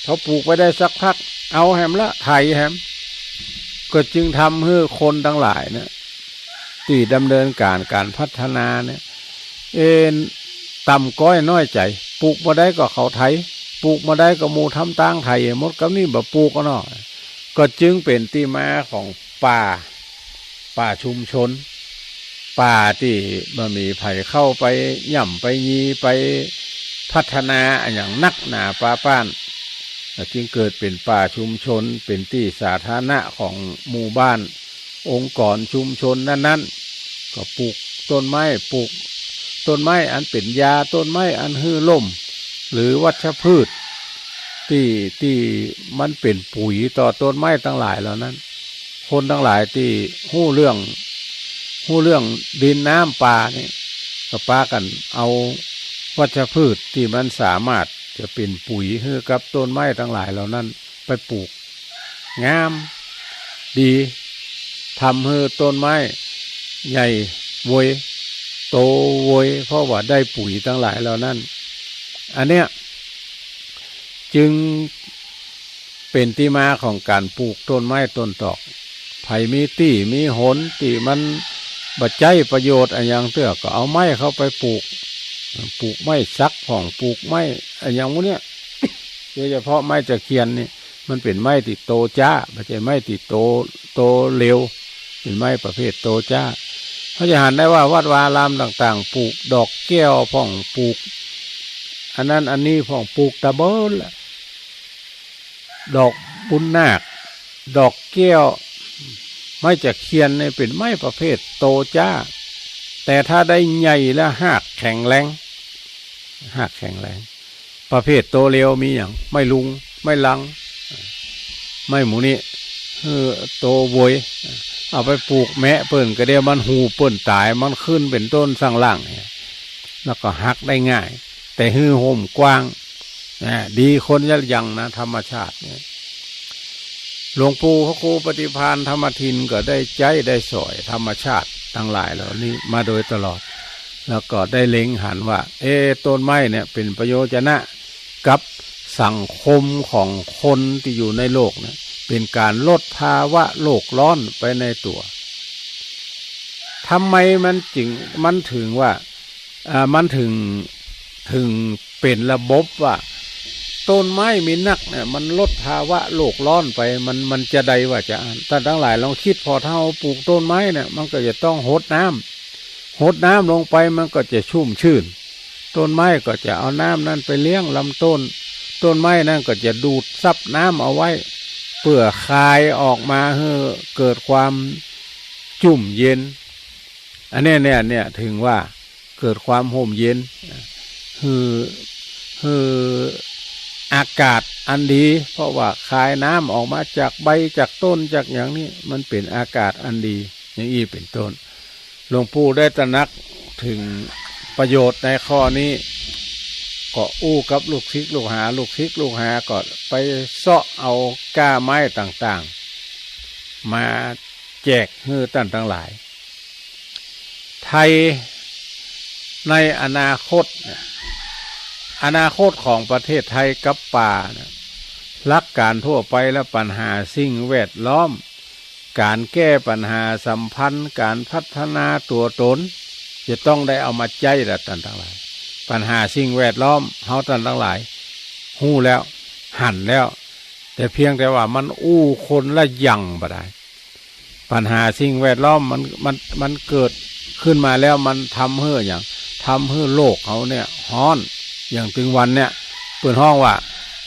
เฮาปลูกไปได้สักพัก เอาแหมละ ไถแหม ก็จึงทำหื้อคนตังหลายเนี่ย ตี้ดำเนินก๋าน ก๋านพัฒนาเนี่ย เอน ต่ำก๊อยน้อยใจ๋ ปลูกบ่ได้ก็เขาไถ ปลูกบ่ได้ก็หมู่ทำตางไถหมด กำนี้บ่ปลูกอะเนาะ ก็จึงเป๋นตี้มาของป่า ป่าชุมชน ป่าตี้บ่มีใผเข้าไปย่ำไปยีไปพัฒนาอะหยังนักหนาปาป๊าน ก็จึงเกิดเป๋นป่าชุมชน เป๋นตี้สาธารณะของหมู่บ้าน องค์กรชุมชนนั้นๆ ก็ปลูกต้นไม้ ปลูกต้นไม้อันเป๋นยา ต้นไม้อันหื้อร่ม หรือวัชพืช ตี้ ตี้มันเป๋นปุ๋ยต่อต้นไม้ตังหลายเหล่านั้น คนตังหลายตี้ฮู้เรื่อง ฮู้เรื่องดินน้ำป่านี่ ก็ปากั๋นเอาวัชพืชตี้มันสามารถจะเป๋นปุ๋ยหื้อกับต้นไม้ตังหลายเหล่านั้น ไปปลูก งามดี ทำหื้อต้นไม้ใหญ่เวย โตเวย เพราะว่าได้ปุ๋ยตังหลายเหล่านั้น อันเนี้ย จึงเป๋นตี้มาของก๋านปลูกต้นไม้ต้นตอก ใผมีตี้มีหนตี้มันบ่ใจ๊ประโยชน์อะหยังเตื้อ ก็เอาไม้เข้าไปปลูก ปลูกไม้สักพ่อง ปลูกไม้อะหยังหมู่เนี้ย โดยเฉพาะไม้ตะเคียนนี่ มันเป๋นไม้ตี้โตจ๊า บ่ใจ้ไม้ตี้โต โตเร็ว เป๋นไม้ประเภทโตจ๊า เฮาจะหันได้ว่าวัดวาอารามต่างๆ ปลูกดอกแก้วพ่อง ปลูกอันนั้นอันนี้พ่อง ปลูกตะเบิดละ ดอกบุญนาค ดอกแก้ว ไม้ตะเคียนนี่เป๋นไม้ประเภทโตจ๊า แต่ถ้าได้ใหญ่แล้วฮากแข็งแรง ฮากแข็งแรง ประเภทโตเร็วมีหยัง ไม้ลุง ไม้ลัง ไม้หมู่นี้ เออ โตเวย เอาไปปลูกแมะเปิ้นก็เดี๋ยวมันหูบเปิ้นต๋าย มันขึ้นเป๋นต้นสังหลังเนี่ย แล้วก็หักได้ง่าย แต่หื้อฮ่มกว้าง นะ ดีคนยับยั้งนะ ธรรมชาติเนี่ย หลวงปู่พระครูปฏิภาณธรรมทินก็ได้ใจ๊ได้สอยธรรมชาติตังหลายเหล่านี้มาโดยตลอด แล้วก็ได้เล็งหันว่า เอ๊ะ ต้นไม้เนี่ยเป๋นประโยชนะกับสังคมของคนตี้อยู่ในโลกเนี่ย เป๋นก๋านลดภาวะโลกร้อนไปในตั๋ว ทำไมมันจึง มันถึงว่า อ่า มันถึง ถึงเป๋นระบบว่า ต้นไม้มีนักเนี่ย มันลดภาวะโลกร้อนไป มัน มันจะใดว่าจะอั้น ต้านตังหลายลองกึ๊ด พอเฮาปลูกต้นไม้เนี่ย มันก็จะต้องหดน้ำ หดน้ำลงไป มันก็จะชุ่มชื่น ต้นไม้ก็จะเอาน้ำนั้นไปเลี้ยงลำต้น ต้นไม้นั้นก็จะดูดซับน้ำเอาไว้ เปื้อคายออกมาหื้อเกิดความจุ่มเย็น อันเนี้ย เนี่ย เนี่ย ถึงว่าเกิดความฮ่มเย็น หื้อ หื้ออากาศอันดี เพราะว่าคายน้ำออกมาจากใบ จากต้น จากหยังนี่ มันเป๋นอากาศอันดี อย่างอี้เป๋นต้น หลวงปู่ได้ตระหนักถึงประโยชน์ในข้อนี้ ก็อู้กับลูกศิษย์ลูกหา ลูกศิษย์ลูกหาก็ไปเซาะเอาก้าไม้ต่างๆ มาแจกหื้อต้านตังหลาย ไทยในอนาคตเนี่ย อนาคตของประเทศไทยกับป่าเนี่ย หลักการทั่วไปแล้ว ปัญหาสิ่งแวดล้อม ก๋านแก้ปัญหาสัมพันธ์ ก๋านพัฒนาตั๋วต๋น จะต้องได้เอามาใจ๊ละต้านตังหลาย ปัญหาสิ่งแวดล้อม เฮาต้านตังหลาย ฮู้แล้ว หันแล้ว แต่เพียงแต่ว่ามันอู้คนละอย่างบ่ได้ ปัญหาสิ่งแวดล้อมมัน มัน มันเกิดขึ้นมาแล้ว มันทำหื้อหยัง ทำหื้อโลกเฮาเนี่ยฮ้อน อย่างตึงวันเนี่ย เปิ้นฮ้องว่า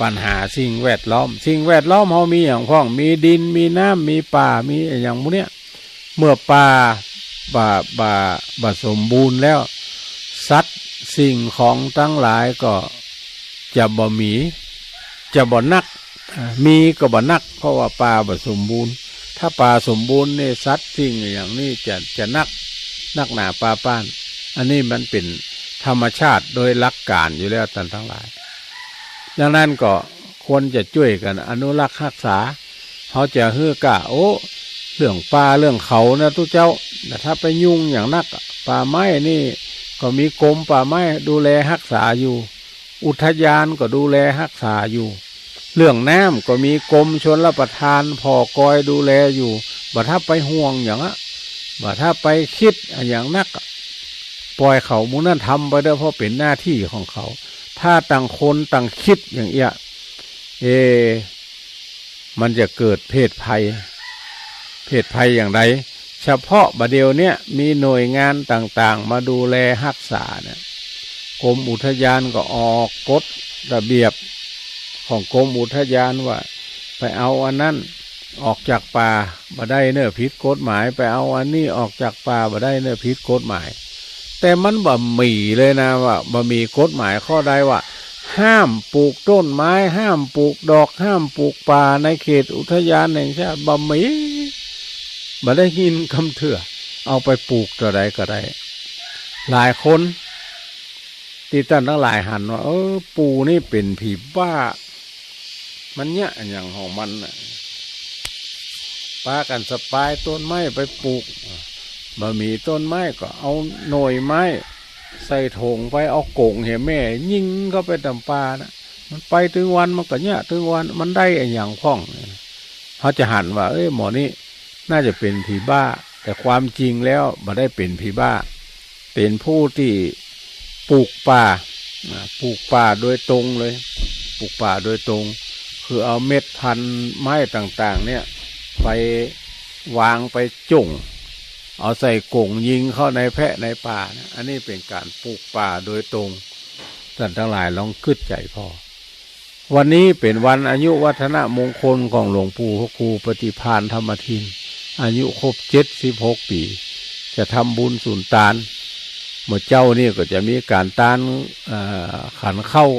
ปัญหาสิ่งแวดล้อม สิ่งแวดล้อมเฮามีหยังพ่อง มีดิน มีน้ำ มีป่า มีอะหยังหมู่เนี้ย เมื่อป่าบ่ บ่ บ่สมบูรณ์แล้ว สัตว์สิ่งของตังหลายก็จะบ่มี จะบ่นัก อ่า มีก็บ่นัก เพราะว่าป่าบ่สมบูรณ์ ถ้าป่าสมบูรณ์นี่ สัตว์สิ่งอะหยังนี่จะ จะนัก นักหนาปาป้าน อันนี้มันเป๋นธรรมชาติโดยหลักการอยู่แล้วต้านตังหลาย ดังนั้นก็ควรจะจ้วยกั๋นอนุรักษ์ฮักษา เฮาจะหื้อก้า โอ้ เรื่องป่าเรื่องเขานะตุ๊เจ้า แต่ถ้าไปยุ่งอย่างนักอะ ป่าไม้นี่ก็มีกรมป่าไม้ดูแลฮักษาอยู่ อุทยานก็ดูแลฮักษาอยู่ เรื่องน้ำก็มีกรมชลประทานผ่อกอยดูแลอยู่ บ่ถ้าไปห่วงอย่างอะ บ่ถ้าไปกึ๊ดอะหยังนักอะ ป่อยเขาหมู่นั้นทำไปเต๊อะ เพราะเป๋นหน้าตี้ของเขา ถ้าต่างคนต่างกึ๊ดอย่างเอี้ย เอ มันจะเกิดเพศภัย เพศภัยอย่างใด เฉพาะบ่าเดี่ยวเนี้ยมีหน่วยงานต่างๆ มาดูแลฮักษาเนี่ย กรมอุทยานก็ออกกฎระเบียบของกรมอุทยานว่า ไปเอาอันนั้นออกจากป่าบ่ได้เน่อ ผิดกฎหมาย ไปเอาอันนี้ออกจากป่าบ่ได้เน่อ ผิดกฎหมาย แต่มันบ่มีเลยนะ ว่าบ่มีกฎหมายข้อใดว่า ห้ามปลูกต้นไม้ ห้ามปลูกดอก ห้ามปลูกป่าในเขตอุทยานแห่งชาติ บ่มี บ่ได้ยินกำเถื่อ เอาไปปลูกเต้าใดก็ได้ หลายคนตี้ต้านตังหลายหันว่า เออ ปู่นี่เป๋นผีบ้า มันเยียะอะหยังของมันน่ะ ปากั๋นสะปายต้นไม้ไปปูก บ่มีต้นไม้ก็เอาหน่วยไม้ใส่ถงไป เอาก๋งเหียแม่ยิงเข้าไปต๋ามป่าน่ะ มันไปตึงวันมันก็เยียะตึงวัน มันได้อะหยังพ่อง เฮาจะหันว่า เอ้ย หมอนี้น่าจะเป๋นผีบ้า แต่ความจริงแล้วบ่ได้เป๋นผีบ้า เป๋นผู้ตี้ปลูกป่า อ่า ปลูกป่าโดยตรงเลย ปลูกป่าโดยตรง คือเอาเม็ดพันธุ์ไม้ต่างๆ เนี่ย ไปวางไปจุ่ง เอาใส่ก๋งยิงเข้าในแพะในป่านะ อันนี้เป๋นก๋านปลูกป่าโดยตรง ต้านตังหลายลองกึ๊ดใจ๋ผ่อ วันนี้เป๋นวันอายุวัฒนมงคลของหลวงปู่พระครูปฏิภาณธรรมทิน อายุครบเจ็ดสิบหกปี๋ จะทำบุญสุนตาน เมื่อเจ๊านี่ก็จะมีก๋านตาน เอ่อ ขันข้าว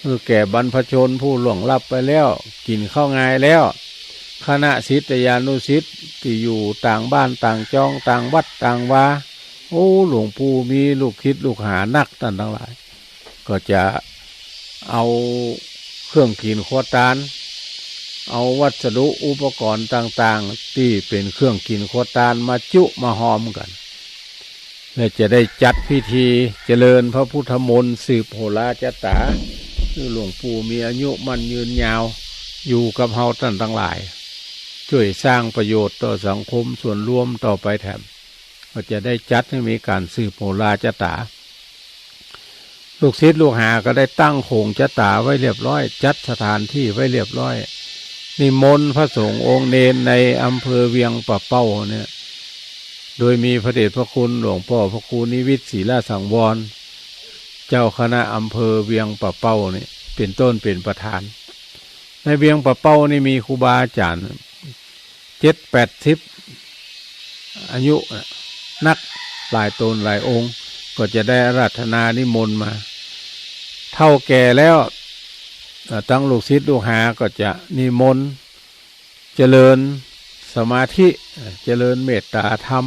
หื้อแก่บรรพชนผู้ล่วงลับไปแล้ว กิ๋นข้าวงายแล้ว คณะศิษยานุศิษย์ตี้อยู่ต่างบ้านต่างจอง ต่างวัดต่างวา โอ้ หลวงปู่มีลูกศิษย์ลูกหานัก ต้านตังหลาย ก็จะเอาเครื่องกิ๋นครัวตาน เอาวัสดุอุปกรณ์ต่างๆ ตี้เป๋นเครื่องกิ๋นครัวตานมาจุมาฮอมกั๋น และจะได้จัดพิธีเจริญพระพุทธมนต์สืบโหราจะต๋า หื้อหลวงปู่มีอายุมั่นยืนยาว อยู่กับเฮาต้านตังหลาย จ้วยสร้างประโยชน์ต่อสังคมส่วนรวมต่อไปแถม ก็จะได้จัดหื้อมีก๋านสืบโหราจะต๋า ลูกศิษย์ลูกหาก็ได้ตั้งโขงจะต๋าไว้เรียบร้อย จัดสถานตี้ไว้เรียบร้อย นิมนต์พระสงฆ์องค์เณรในอำเภอเวียงป่าเป้าเนี่ย โดยมีพระเดชพระคุณหลวงป้อพระครูนิวิตศรีลสังวร เจ้าคณะอำเภอเวียงป่าเป้านี่เป๋นต้นเป๋นประธาน ในเวียงป่าเป้านี่มีครูบาอาจ๋ารย์เจ็ดแปดสิบอายุนัก หลายต๋นหลายองค์ ก็จะได้อาราธนานิมนต์มา เฒ่าแก่แล้ว เอ่อ ตังลูกศิษย์ลูกหาก็จะนิมนต์ เจริญสมาธิ เจริญเมตตาธรรม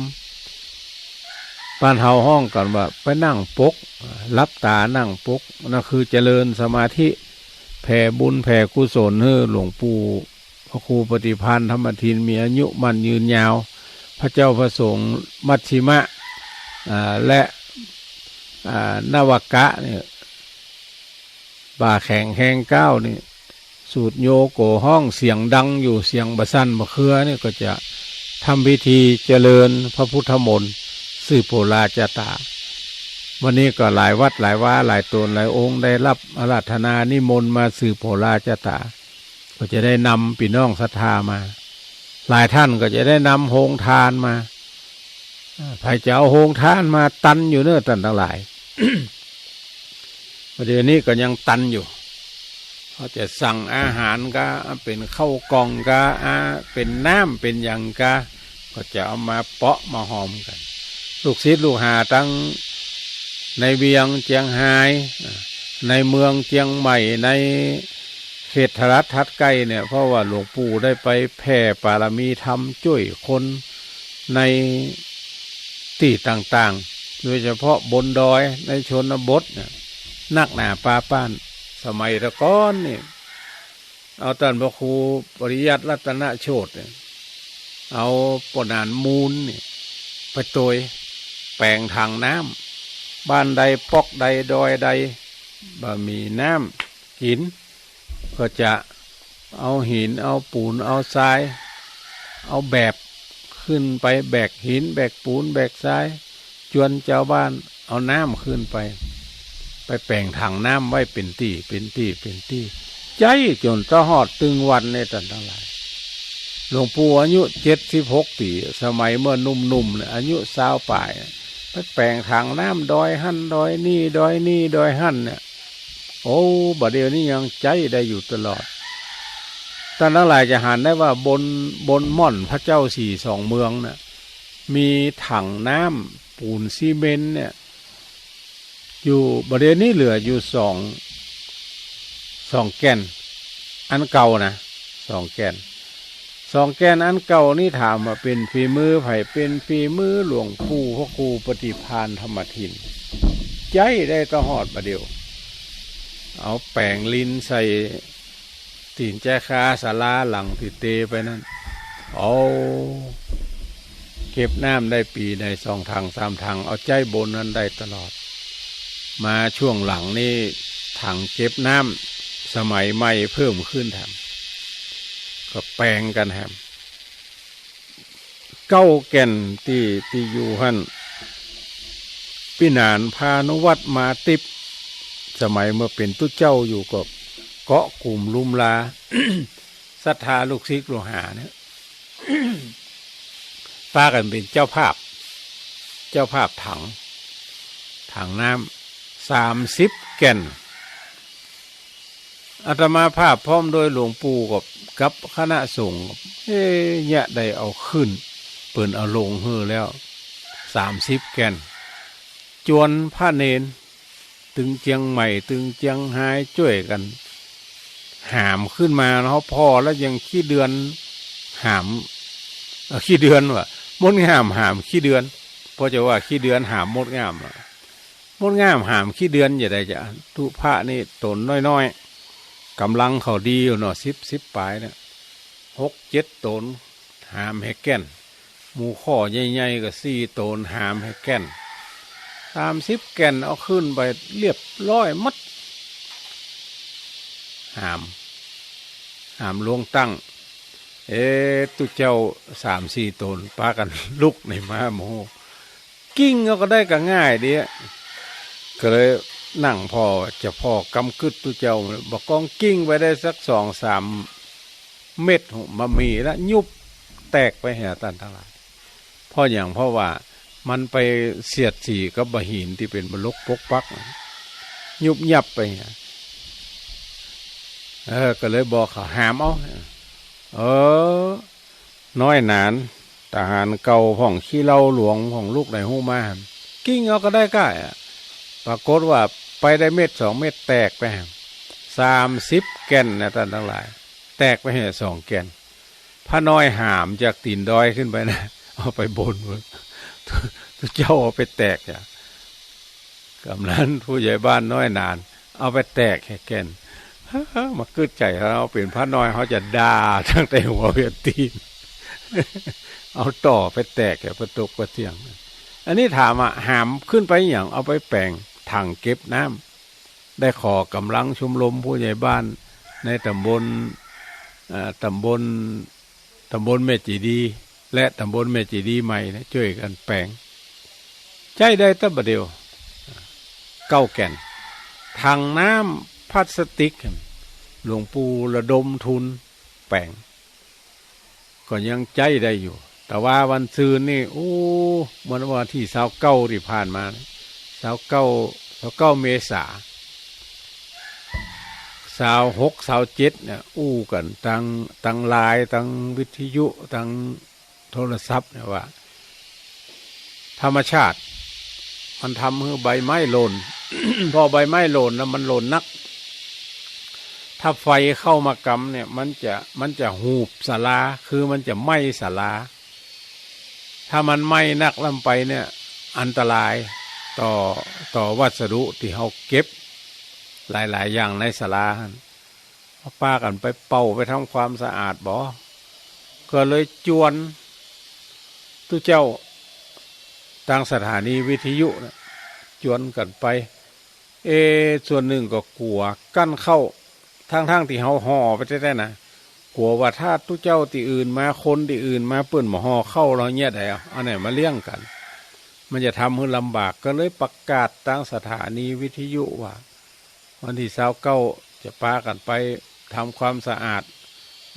บ้านเฮาฮ้องกั๋นว่าไปนั่งปก หลับต๋านั่งปก นั่นคือเจริญสมาธิ แผ่บุญแผ่กุศลหื้อหลวงปู่พระครูปฏิภาณธรรมทินมีอายุมั่นยืนยาว พระเจ้าพระสงฆ์มัชฌิมะ อ่า และ อ่า นวกะเนี่ย บ่าแข็งแฮงก้าวนี่ สูตรโยโกฮ้องเสียงดังอยู่ เสียงบ่สั่นบ่เคือนี่ ก็จะทำพิธีเจริญพระพุทธมนต์สืบโหราจะต๋า วันนี้ก็หลายวัดหลายวา หลายต๋นหลายองค์ได้รับอาราธนานิมนต์มาสืบโหราจะต๋า ก็จะได้นำปี้น้องศรัทธามา หลายต้านก็จะได้นำโฮงตานมา อ่า ใผจะเอาโฮงตานมาตันอยู่เน้อต้านตังหลาย บ่าเดี่ยวนี้ก็ยังตันอยู่ เขาจะสั่งอาหารกา เป๋นข้าวกล่องกา อ่า เป๋นน้ำเป๋นหยังกา ก็จะเอามาเปาะมาฮอมกั๋น ลูกศิษย์ลูกหาตังในเวียงเจียงฮาย ในเมืองเจียงใหม่ ในเขตรัฐถัดใก้เนี่ย เพราะว่าหลวงปู่ได้ไปแผ่ปารมีธรรมจ้วยคนในตี้ต่างๆ โดยเฉพาะบนดอย ในชนบทเนี่ย นักหนาปาป้าน สมัยตะก้อนนี่ เอาต้านพระครูปริยัติรัตนโชติเนี่ย เอาป้อหนานมูลนี่ไปตวย แป๋งถังน้ำ บ้านใดป๊อกใดดอยใด บ่มีน้ำกิ๋น ก็จะเอาหิน เอาปูน เอาทราย เอาแบบขึ้นไป แบกหิน แบกปูน แบกทราย จวนจาวบ้านเอาน้ำขึ้นไป ไปแป๋งถังน้ำไว้เป๋นตี้ เป๋นตี้ เป๋นตี้ ใจ๊จ๋นตะฮอดตึงวันเนี่ยต้านตังหลาย หลวงปู่อายุเจ็ดสิบหกปี๋ สมัยเมื่อหนุ่มๆ เนี่ย อายุซาวป๋าย ไปแป๋งถังน้ำดอยหั้นดอยนี่ ดอยนี่ดอยหั้นเนี่ย โอ้ บ่าเดี่ยวนี้ยังใจ๊ได้อยู่ตลอด ต้านตังหลายจะหันได้ว่าบน บนม่อนพระเจ้าสี่สองเมืองน่ะ มีถังน้ำปูนซีเมนต์เนี่ย อยู่ บ่าเดี่ยวนี้เหลืออยู่สอง สองแก่น อันเก่านะ สองแก่น สองแก่นอันเก่านี่ถามว่าเป๋นฝีมือใผ เป๋นฝีมือหลวงปู่พระครูปฏิภาณธรรมทิน ใจ๊ได้ตะฮอดบ่าเดี่ยว เอาแป๋งลินใส่ ตี๋นแจ้คาศาลาหลังตี้เตไปนั้น เอา เก็บน้ำได้ปี๋ใดสองถังสามถัง เอาใจ๊บนนั้นได้ตลอด มาช่วงหลังนี้ ถังเก็บน้ำสมัยใหม่เพิ่มขึ้นแถม ก็แป๋งกั๋นแถม เก๊าแก่นตี้ ตี้อยู่หั้น ปี้หนานพานุวัฒน์มาติบ สมัยเมื่อเป๋นตุ๊เจ้าอยู่ก็เกาะกุ๋มลุมลา ศรัทธาลูกศิษย์ลูกหาเนี่ย ปากั๋นเป๋นเจ้าภาพ เจ้าภาพถัง ถังน้ำ สามสิบแก่น อาตมาภาพพร้อมโดยหลวงปู่กับ กับคณะสงฆ์ เอ๊ะ เยียะได้เอาขึ้น เปิ้นเอาลงหื้อแล้ว สามสิบแก่น จวนพระเณร ตึงเจียงใหม่ ตึงเจียงฮายจ้วยกั๋น หามขึ้นมาเนาะ ผ่อแล้วยังขี้เดือน หาม เอ่อ ขี้เดือนว่ะ มดงามหามขี้เดือน เพราะจะว่าขี้เดือนหามมดงามอะ มดงามหามขี้เดือนจะได้จะ ตุ๊พระนี่ต๋นน้อยๆ ก๋ำลังเขาดีอยู่เนาะ สิบ สิบป๋ายเนี่ย หกเจ็ดต๋น หามแหแก่น หมู่ข้อใหญ่ๆ ก็สี่ต๋น หามแหแก่น สามสิบแก่น เอาขึ้นไปเรียบร้อยหมด หาม หามลงตั้ง เอ๊ะ ตุ๊เจ้าสามสี่ต๋น ปากั๋นลุกในมาโมโห กิ้งเอาก็ได้ก็ง่ายดีอะ ก็เลยนั่งผ่อ จะผ่อกำกึ๊ดตุ๊เจ้า บ่ากองกิ้งไปได้สักสองสามเม็ด บ่มีละ ยุบแตกไปเหีย ต้านตังหลาย เพราะหยัง เพราะว่ามันไปเสียดสีกับบ่าหินตี้เป๋นมรกปกปัก ยุบยับไปเหีย เออ ก็เลยบอกเขาหามเอา เออ น้อยหนาน ทหารเก่าพ่อง ขี้เหล้าหลวงพ่อง ลุกได้ฮู้มา กิ้งเอาก็ได้ก้าอะ ปรากฏว่าไปได้เม็ดสองเม็ด แตกไป สามสิบแก่นนะต้านตังหลาย แตกไปเหียสองแก่น พระน้อยหามจากตี๋นดอยขึ้นไปนะ เอาไปบนพุ้น ตุ๊เจ้าเอาไปแตกจ้ะ กำนันผู้ใหญ่บ้านน้อยหนาน เอาไปแตกแหแก่น มากึ๊ดใจ๋เฮาเป๋นพระน้อย เฮาจะด่าตั้งแต่หัวเหียดตี๋น เอาต่อไปแตกแห ปะตกปะเตี้ยง อันนี้ถามอะ หามขึ้นไปหยัง เอาไปแป๋งถังเก็บน้ำ ได้ขอก๋ำลังชมรมผู้ใหญ่บ้านในต๋ำบล เอ่อ ต๋ำบล ต๋ำบลแม่เจดีย์ และต๋ำบลแม่เจดีย์ใหม่เนี่ย จ้วยกั๋นแป๋ง ใจ๊ได้ตะบ่าเดี่ยว เก๊าแก่น ถังน้ำพลาสติก หลวงปู่ระดมทุนแป๋ง ก็ยังใจ๊ได้อยู่ แต่ว่าวันซืนนี่ โอ้ เมื่อวันตี้ซาวเก้าตี้ผ่านมา ซาวเก้า ซาวเก้าเมษา ซาวหก ซาวเจ็ดเนี่ย อู้กั๋นตัง ตังไลน์ ตังวิทยุ ตังโทรศัพท์เนี่ยว่า ธรรมชาติมันทำหื้อใบไม้หล่น พอใบไม้หล่นแล้วมันหล่นนัก ถ้าไฟเข้ามากำเนี่ย มันจะ มันจะหูบศาลา คือมันจะไหม้ศาลา ถ้ามันไหม้นักล้ำไปเนี่ย อันตรายต่อ ต่อวัสดุตี้เฮาเก็บหลายๆ อย่างในศาลาหั้น ปากั๋นไปเป่าไปทำความสะอาดบ่ ก็เลยจวนตุ๊เจ้าตางสถานีวิทยุนะ จวนกั๋นไป เอ ส่วนนึ่งก็กั๋วกั้นเข้า ทั้งๆ ตี้เฮาห่อไปแต๊ๆ นะ กั๋วว่าถ้าตุ๊เจ้าตี้อื่นมา คนตี้อื่นมา เปิ้นบ่ห่อเข้า เฮาเยียะใดเอา อันไหนมาเลี้ยงกั๋น มันจะทำหื้อลำบาก ก็เลยประกาศตางสถานีวิทยุว่า วันตี้ซาวเก้าจะปากั๋นไปทำความสะอาด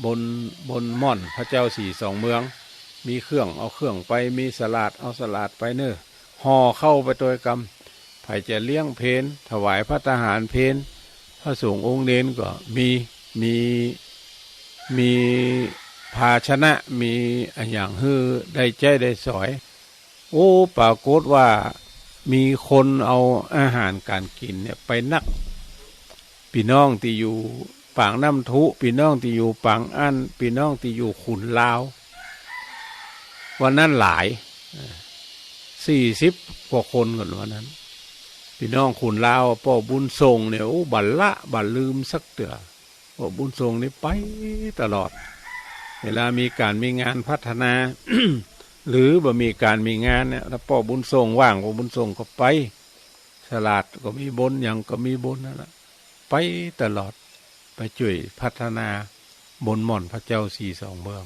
บน บนม่อนพระเจ้าสี่สองเมือง มีเครื่องเอาเครื่องไป มีสลาดเอาสลาดไปเน่อ ห่อเข้าไปตวยกำ ใผจะเลี้ยงเพล ถวายภัตตาหารเพล พระสงฆ์องค์เณรก็มี มี มีภาชนะ มีอะหยังหื้อได้ใจ๊ได้สอย โอ้ ปรากฏว่ามีคนเอาอาหารก๋านกิ๋นเนี่ยไปนัก ปี้น้องตี้อยู่ปากน้ำทุ ปี้น้องตี้อยู่ปางอั้น ปี้น้องตี้อยู่ขุนลาว วันนั้นหลาย สี่สิบกว่าคนก่อนวันนั้น ปี้น้องขุนลาว ป้อบุญส่งเนี่ย โอ้ บ่ละบ่ลืมสักเตื้อ ป้อบุญส่งนี่ไปตลอด เวลามีก๋านมีงานพัฒนา หรือบ่มีก๋านมีงานเนี่ย ถ้าป้อบุญส่งว่าง ป้อบุญส่งก็ไป สลาดก็มีบุญ หยังก็มีบุญนั่นแหละ ไปตลอด ไปจ้วยพัฒนาบนหม่อนพระเจ้าสี่สองเมือง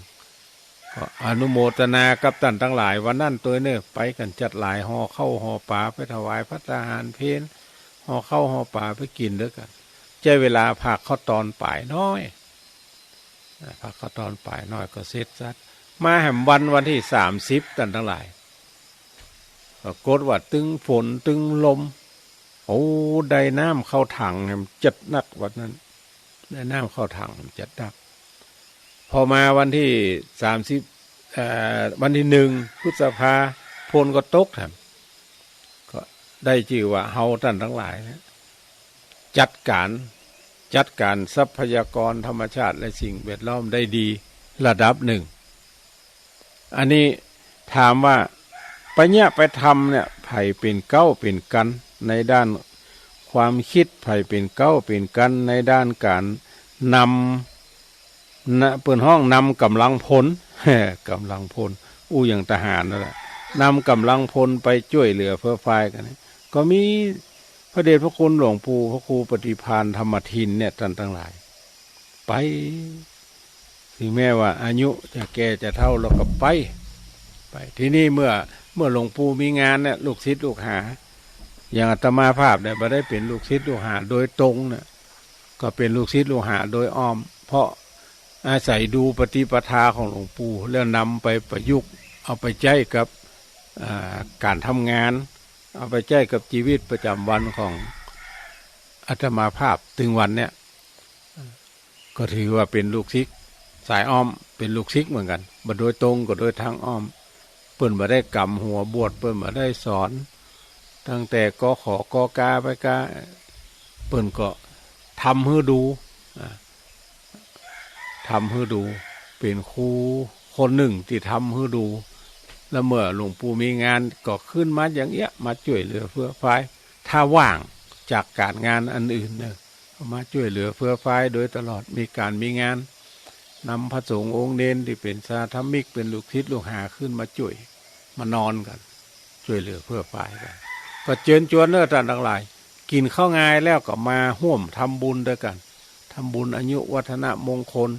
ก็อนุโมทนากับต้านตังหลาย วันนั้นตวยเน่อ ไปกั๋นจัดหลาย ห่อข้าวห่อป๋าไปถวายภัตตาหารเพล ห่อข้าวห่อป๋าไปกิ๋นตวยกั๋น ใจ๊เวลาพักข้าวตอนป๋ายน้อย พักข้าวตอนป๋ายน้อยก็เสร็จสัด มาแหมวัน วันตี้สามสิบ ต้านตังหลาย ปรากฏว่าตึงฝนตึงลม โอ้ ได้น้ำเข้าถังแหมจัดนักวันนั้น ได้น้ำเข้าถังแหมจัดนัก พอมาวันตี้สามสิบ เอ่อ วันตี้หนึ่งพฤษภา ฝนก็ตกแหม ก็ได้จื้อว่าเฮาต้านตังหลายเนี่ย จัดก๋าน จัดก๋านทรัพยากรธรรมชาติและสิ่งแวดล้อมได้ดีระดับนึ่ง อันนี้ถามว่า ไปเยียะไปทำเนี่ย ใผเป๋นเก๊าเป๋นกั๋นในด้านความกึ๊ด ใผเป๋นเก๊าเป๋นกั๋นในด้านก๋านนำ นะ เปิ้นฮ้องนำก๋ำลังพล ก๋ำลังพล อู้อย่างทหารนั่นแหละ นำก๋ำลังพลไปจ้วยเหลือเฟื้อฟายกั๋นเนี่ย ก็มีพระเดชพระคุณหลวงปู่พระครูปฏิภาณธรรมทินเนี่ย ต้านตังหลาย ไป ถึงแม้ว่าอายุจะแก่จะเฒ่าแล้วก็ไป ไป ทีนี้เมื่อ เมื่อหลวงปู่มีงานเนี่ย ลูกศิษย์ลูกหา อย่างอาตมาภาพเนี่ย บ่ได้เป๋นลูกศิษย์ลูกหาโดยตรงเนี่ย ก็เป๋นลูกศิษย์ลูกหาโดยอ้อม เพราะอาศัยดูปฏิปทาของหลวงปู่ แล้วนำไปประยุกต์ เอาไปใจ๊กับ อ่า ก๋านทำงาน เอาไปใจ๊กับจีวิตประจ๋ำวันของอาตมาภาพ ตึงวันเนี่ย ก็ถือว่าเป๋นลูกศิษย์สายอ้อม เป๋นลูกศิษย์เหมือนกั๋น บ่โดยตรงก็โดยตางอ้อม เปิ้นบ่ได้ก๋ำหัวบวช เปิ้นบ่ได้สอน ตั้งแต่ กข กก ไปกา เปิ้นก็ทำหื้อดู อ่า ทำหื้อดู เป๋นครูคนนึ่งตี้ทำหื้อดู แล้วเมื่อหลวงปู่มีงานก็ขึ้นมาอย่างเอี้ย มาจ้วยเหลือเฟื้อฟาย ถ้าว่างจากก๋านงานอันอื่นเน่อ ก็มาจ้วยเหลือเฟื้อฟายโดยตลอด มีก๋านมีงาน นำพระสงฆ์องค์เณรตี้เป๋นสาธมิก เป๋นลูกศิษย์ลูกหาขึ้นมาจ้วย มานอนกั๋น จ้วยเหลือเฟื้อฟายกั๋น ก็เจิญจวนเน่อต้านตังหลาย กิ๋นข้าวงายแล้วก็มาฮ่วมทำบุญตวยกั๋น ทำบุญอายุวัฒนมงคล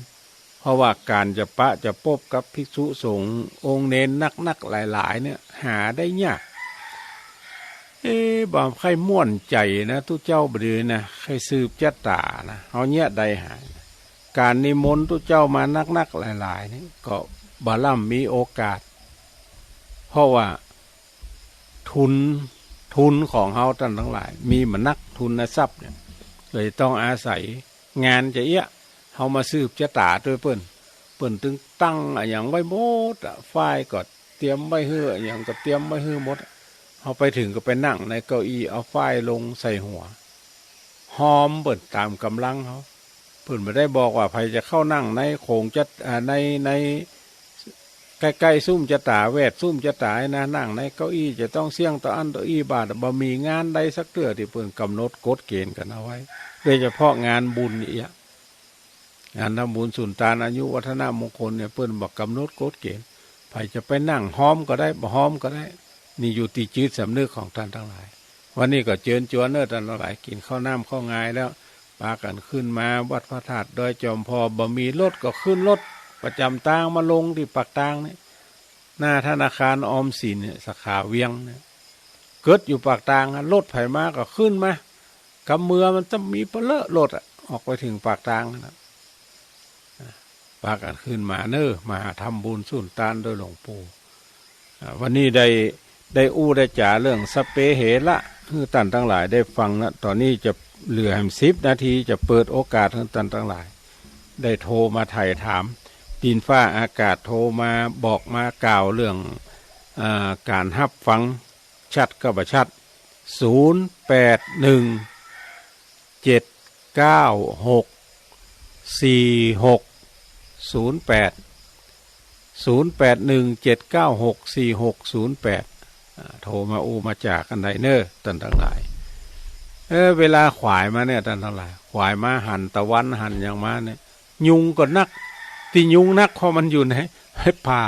เพราะว่าก๋านจะปะจะปบกับภิกษุสงฆ์องค์เณรนักๆ หลายๆ เนี่ย หาได้ยาก เอ๊ะ บ่ใค่ม่วนใจ๋นะ ตุ๊เจ้าบ่ดีนะ ใค่สืบจะต๋านะ เฮาเยียะใดหา ก๋านนิมนต์ตุ๊เจ้ามานักๆ หลายๆ นี่ก็บ่ล่ำมีโอกาส เพราะว่าทุน ทุนของเฮาต้านตังหลาย มีบ่นัก ทุนทรัพย์เนี่ย เลยต้องอาศัยงานจะเอี้ย เฮามาสืบจะต๋าตวยเปิ้น เปิ้นตึงตั้งอะหยังไว้หมดอะ ฝ้ายก็เตรียมไว้หื้อ อะหยังก็เตรียมไว้หื้อหมดอะ เฮาไปเถิงก็ไปนั่งในเก้าอี้ เอาฝ้ายลงใส่หัว ฮ้อมเปิ้นต๋ามก๋ำลังเฮา เปิ้นบ่ได้บอกว่าใผจะเข้านั่งในโขงจะ อ่า ใน ใน ใก้ๆ ซุ่มจะต๋า แวดซุ่มจะต๋านะ นั่งในเก้าอี้จะต้องเสี้ยงต่ออั้นต่ออี้บาท บ่มีงานใดสักเตื้อตี้เปิ้นก๋ำหนดกฎเกณฑ์กั๋นเอาไว้ โดยเฉพาะงานบุญเอี้ย งานทำบุญสุนตานอายุวัฒนมงคลเนี่ย เปิ้นบ่ก๋ำหนดกฎเกณฑ์ ใผจะไปนั่งฮ้อมก็ได้ บ่ฮ้อมก็ได้ นี่อยู่ตี้จิตสำนึกของต้านตังหลาย วันนี้ก็เจิญจวนเน่อต้านตังหลาย กิ๋นข้าวน้ำข้าวงายแล้ว ปากั๋นขึ้นมาวัดพระธาตุดอยจอมพอ บ่มีรถก็ขึ้นรถประจ๋ำตางมาลงตี้ปากตางนี่ หน้าธนาคารออมสินเนี่ย สาขาเวียงเนี่ย เกิดอยู่ปากตางอะ รถใผมาก็ขึ้นมา กำเมือมันจะมีปะเลอะรถอะ ออกไปเถิงปากตางนั่นน่ะ ปากั๋นขึ้นมาเน่อ มาหาทำบุญสุนตานโดยหลวงปู่ อ่า วันนี้ได้ ได้อู้ได้จ๋าเรื่องสัพเพเหระ หื้อต้านตังหลายได้ฟังนะ ต๋อนนี้จะเหลือแหมสิบนาที จะเปิดโอกาสหื้อต้านตังหลาย ได้โทรมาไถ่ถาม ดินฟ้าอากาศโทรมาบอกมากล่าวเรื่อง อ่า ก๋านฮับฟัง ชัดกับบ่ชัด ศูนย์แปดหนึ่ง เจ็ดเก้าหก สี่หกศูนย์แปด ศูนย์แปดหนึ่ง เจ็ดเก้าหก สี่หกศูนย์แปด อ่า โทรมาอู้มาจ๋ากั๋นได้เน่อ ต้านตังหลาย เออ เวลาขวายมาเนี่ย ต้านตังหลาย ขวายมาหันตะวันหันหยังมาเนี่ย ยุงก็นัก ตี้ยุงนัก เพราะมันอยู่ใน ป่า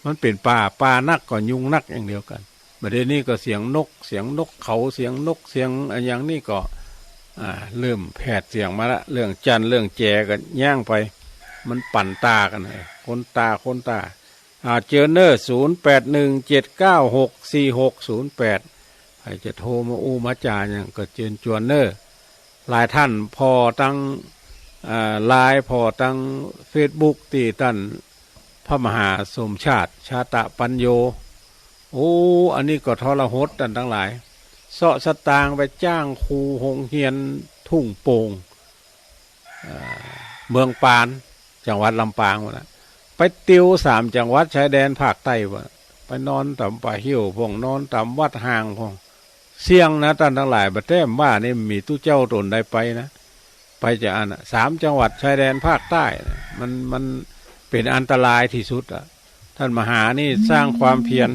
มันเป๋นป่า ป่านักก็ยุงนักอย่างเดียวกั๋น บ่าเดี่ยวนี้ก็เสียงนก เสียงนกเขา เสียงนก เสียงอะหยังนี่ก็ อ่า เริ่มแผดเสียงมาละ เรื่องจั้นเรื่องแจก็ย้างไป มันปั่นต๋ากั๋น เออ คนต๋า คนต๋า อ่า เจิญเน่อ ศูนย์แปดหนึ่งเจ็ดเก้าหกสี่หกศูนย์แปด ใผจะโทรมาอู้มาจ๋าหยังก็เจิญจวนเน่อ หลายต้านผ่อตัง อ่า ไลน์ ผ่อตังเฟซบุ๊ก ตี้ต้านพระมหาสมชาติ ชาตะปัญโญ โอ้ อันนี้ก็ทรหด ต้านตังหลาย เซาะสตางค์ไปจ้างครูโฮงเฮียนทุ่งโป่ง เอ่อ เมืองปาน จังหวัดลำปางพู้นน่ะ ไปติวสามจังหวัดชายแดนภาคใต้พู้นน่ะ ไปนอนต๋ามป่าเฮี้ยวพ่อง นอนต๋ามวัดฮ้างพ่อง เสี่ยงนะต้านตังหลาย บ่าแต๊บ่านี่มีตุ๊เจ้าต๋นใดไปนะ ไปจาอั้นน่ะ สามจังหวัดชายแดนภาคใต้น่ะ มัน มันเป๋นอันตรายตี้สุดอะ ต้านมหานี่สร้างความเพียร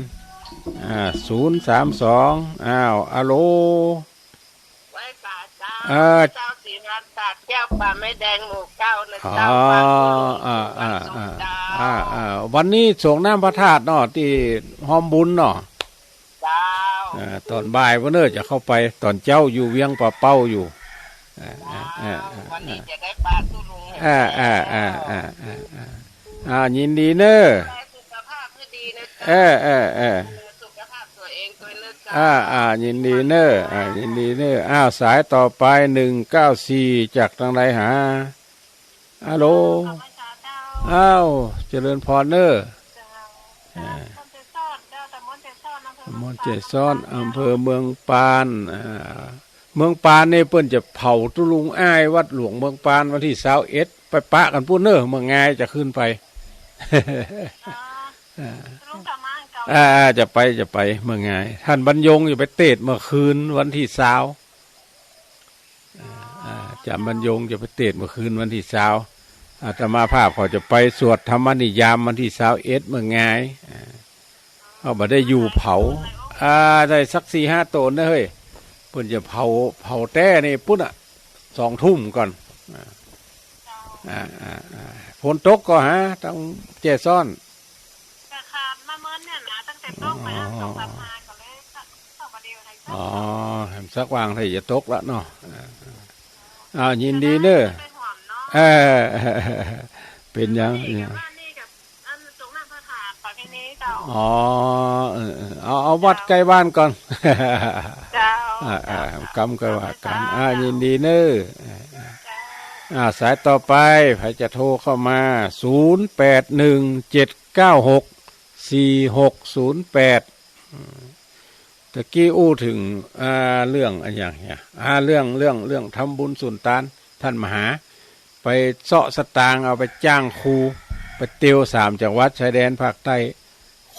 อ่า ศูนย์สามสอง อ้าว อะโหล ไหว้สาเจ้า เอ่อ เจ้าศรีรัตน์ ตาดแก้ว ป่าไม้แดง หมู่เก้านะ อ๋อ เจ้า บ้านโป่ง อ่า อ่า สุข อ่า เจ้า อ่า อ่า วันนี้สรงน้ำพระธาตุเนาะ ตี้ฮ้อมบุญเนาะ เจ้า อ่า ต๋อนบ่ายพุ้นเน่อจะเข้าไป ต๋อนเจ๊าอยู่เวียงป่าเป้าอยู่ อ่า อ่า อ่า เจ้า อ่า วันนี้จะได้ปาตุ๊ลุง อ่า อ่า อ่า อ่า อ่า อ่า ยินดีเน่อ ดูแลสุขภาพให้ดีนะเจ้า เออ เออ เออ ดูแลสุขภาพตั๋วเองตวยเน่อเจ้า อ่า อ่า ยินดีเน่อ อ่า ยินดีเน่อ อ้าว สายต่อไป หนึ่งเก้าสี่ จากตางใดหา ฮัลโหล เจ้า อ้าว เจริญพรเน่อ เจ้า อ่า ตำบลเจซ้อนเจ้า ตำบลเจซ้อน อำเภอเมืองปาน ตำบลเจซ้อน อำเภอเมืองปาน อ่า เมืองปานนี่เปิ้นจะเผาตุ๊ลุงอ้ายวัดหลวงเมืองปานวันตี้ซาวเอ็ด ไปปะกั๋นปู้นเน่อ เมืองงายจะขึ้นไป อ๋อ อ่า ตุ๊ลุงกลับมาเก่า อ่า จะไป จะไปเมืองงาย ต้านบรรยงจะไปเตศน์เมื่อคืนวันตี้ซาว อ่า อ่า จ๋ารย์บรรยงจะไปเตศน์เมื่อคืนวันตี้ซาว อาตมาภาพเขาจะไปสวดธรรมนิยามวันตี้ซาวเอ็ดเมืองงาย อ่า เขาบ่ได้อยู่เผา อ่า ได้สักสี่ห้าต๋นนะเฮ้ย เปิ้นจะเผา เผาแต๊นี่ปู้นน่ะ สองทุ่มก่อน อ่า อ่า อ่า อ่า ฝนตกก่อหา ตางเจซ้อน ก็ขาดมาเมินเนี่ยนะ ตั้งแต่ตกไปแล้ว อ๋อ สองสามหาก็เลยเข้ามาเดียวใน อ๋อ แหมสักวางถ้าจะตกละเนาะ อ่า อ่า ยินดีเน่อ เออ เป๋นหยัง เออ บ้านนี่กับอันตรงนั้นพระธาตุประเพณีเจ้า อ๋อ เออ เออ เอา เอาวัดใก้บ้านก่อน เจ้า อ่า อ่า เจ้า กำใก้ว่ากั๋น เจ้า อ่า ยินดีเน่อ เจ้า อ่า สายต่อไป ใผจะโทรเข้ามา ศูนย์แปดหนึ่งเจ็ดเก้าหกสี่หกศูนย์แปด อืม ตะกี้อู้เถิง อ่า เรื่องอะหยังเนี่ย อ่า เรื่อง เรื่อง เรื่องทำบุญสุนตาน ต้านมหา ไปเซาะสตางค์เอาไปจ้างครู ไปติวสามจังหวัดชายแดนภาคใต้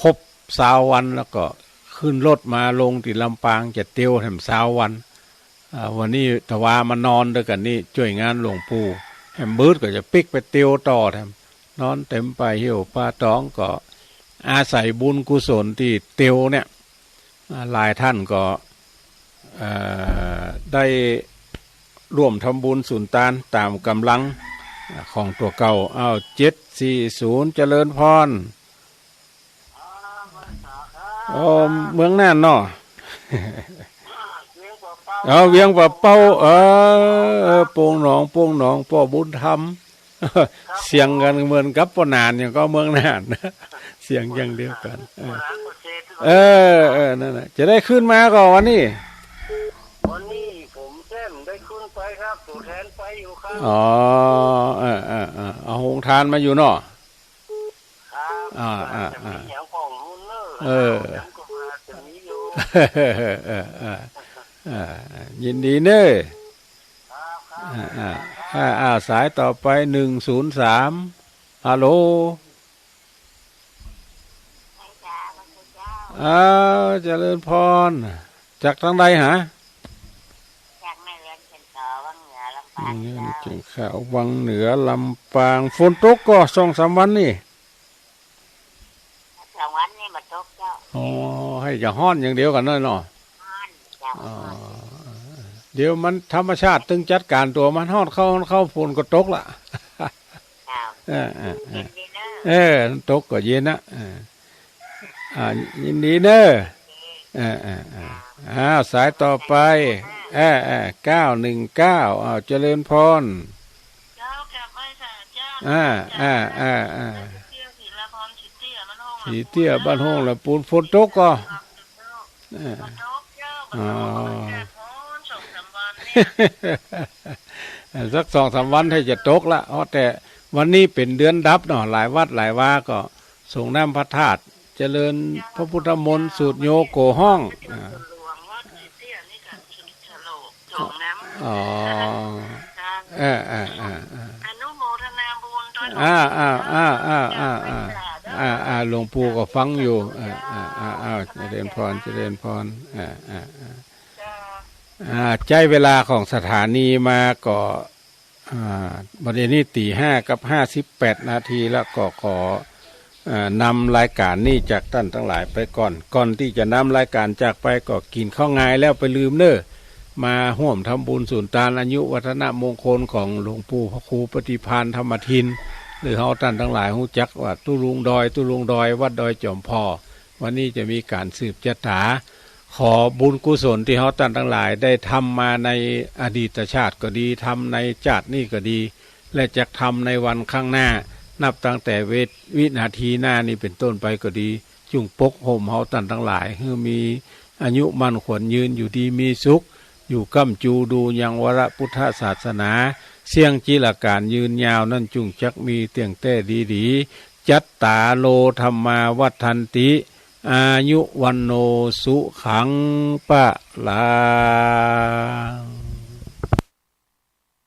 ครบซาววัน แล้วก็ขึ้นรถมาลงตี้ลำปาง จะติวแหมซาววัน อ่า วันนี้ถวามานอนตวยกั๋นนี่ จ้วยงานหลวงปู่ แหมมืดก็จะปิ๊กไปติวต่อแถม นอนเต็มป่าเหี่ยวป่าตอง ก็อาศัยบุญกุศลตี้ติวเนี่ย อ่า หลายต้านก็ เอ่อ ได้ร่วมทำบุญสุนตานต๋ามก๋ำลัง อ่า ของตั๋วเก่า อ้าว เจ็ดสี่ศูนย์ เจริญพร อ๋อ เมืองน่านเนาะ เวียงป่าเป้า อ๋อ เวียงป่าเป้า เออ เออ โป่งหนอง โป่งหนอง ป้อบุญธรรม ครับ เสียงกั๋นเหมือนกับป้อหนาน อย่างก็เมืองน่าน เสียงอย่างเดียวกั๋น เออ เออ เออ นั่นแหละ จะได้ขึ้นมาก่อวันนี้ วันนี้ผมแจ้งได้ขึ้นไปครับ ตั๋วแทนไปอยู่ครับ อ๋อ เออ เออ เออ เอาโฮงตานมาอยู่เนาะ ครับ อ่า อ่า จะมี อ่า อย่างของรุ่นเนอะ เออ ผมก็ว่าจะมีอยู่ เออ เออ เออ เออ ยินดีเนอะ ครับ ครับ อ่า อ่า อ่า อ่า สายต่อไป หนึ่งศูนย์สาม ฮัลโหล อ้าว เจริญพร จากตางใดหา จากแม่เวียงเชียงขาววังเหนือลำปาง แม่เวียงเชียงขาววังเหนือลำปาง ฝนตกก่อสองสามวันนี่ สองวันนี่บ่ตกเจ้า อ๋อ หื้อจะฮ้อนอย่างเดียวกั๋นเนาะ ฮ้อนเจ้า อ๋อ ฮ้อน เดี๋ยวมันธรรมชาติตึงจัดก๋านตั๋วมัน ฮ้อนเข้าฮ้อนเข้า ฝนก็ตกละ เจ้า เออ เออ เออ เย็นดีเนอะ เออ ตกก็เย็นนะ เออ อ่า ยินดีเนอะ เออ เออ เออ อ้าว สายต่อไป เออ เออ เก้าหนึ่งเก้า อ้าว เจริญพร เจ้า กราบไหว้สาเจ้า อ่า เจ้า อ่า อ่า อ่า เตี้ย ศิลาพร ศรีเตี้ย บ้านโฮง ศรีเตี้ย บ้านโฮง ลำปูน ฝนตกก่อ เออ บ่ตกเจ้า บ่ตก อ๋อ อากาศฮ้อนสองสามวันเนี่ย เออ สักสองสามวันถ้าจะตกละ เพราะแต่วันนี้เป๋นเดือนดับเนาะ หลายวัดหลายวาก็สรงน้ำพระธาตุ เจริญพระพุทธมนต์ สูตรโยโกห้อง อ่า หลวงวัดศรีเตี้ยนี่ก็สรงน้ำ อ๋อ เจ้า เออ เออ เออ เออ อนุโมทนาบุญด้วย อ่า อ่า อ่า อ่า อ่า อ่า เจ้า อ่า อ่า หลวงปู่ก็ฟังอยู่ อ่า อ่า อ่า อ่า เจริญพร เจริญพร อ่า อ่า อ่า เจ้า อ่า ใจ๊เวลาของสถานีมาก็ อ่า บัดนี้ตีห้ากับห้าสิบแปดนาทีแล้ว ก็ขอ เอ่อ นำรายก๋านนี้จากต้านตังหลายไปก่อน ก่อนตี้จะนำรายก๋านจากไปก็กิ๋นข้าวงายแล้วไปลืมเน้อ มาฮ่วมทำบุญสูนตานอายุวัฒนมงคลของหลวงปู่พระครูปฏิภาณธรรมทิน หรือเฮาต้านตังหลายฮู้จักว่าตุ๊ลุงดอย ตุ๊ลุงดอย วัดดอยจอมผ่อ วันนี้จะมีก๋านสืบจะต๋า ขอบุญกุศลตี้เฮาต้านตังหลายได้ทำมาในอดีตชาติก็ดี ทำในจาตินี้ก็ดี และจะทำในวันข้างหน้า นับตั้งแต่เว วินาทีหน้านี้เป๋นต้นไปก็ดี จุ่งปกฮ่มเฮาต้านตังหลาย หื้อมีอายุมั่นขวัญยืน อยู่ดีมีสุข อยู่ก้ำจูดูยังวรพุทธศาสนา เสี้ยงจิรก๋านยืนยาวนั้น จุ่งจักมีเตี้ยงแต๊ดีๆ จัตตาโร ธัมมา วัฑฒันติ อายุ วัณโณ สุขัง พลัง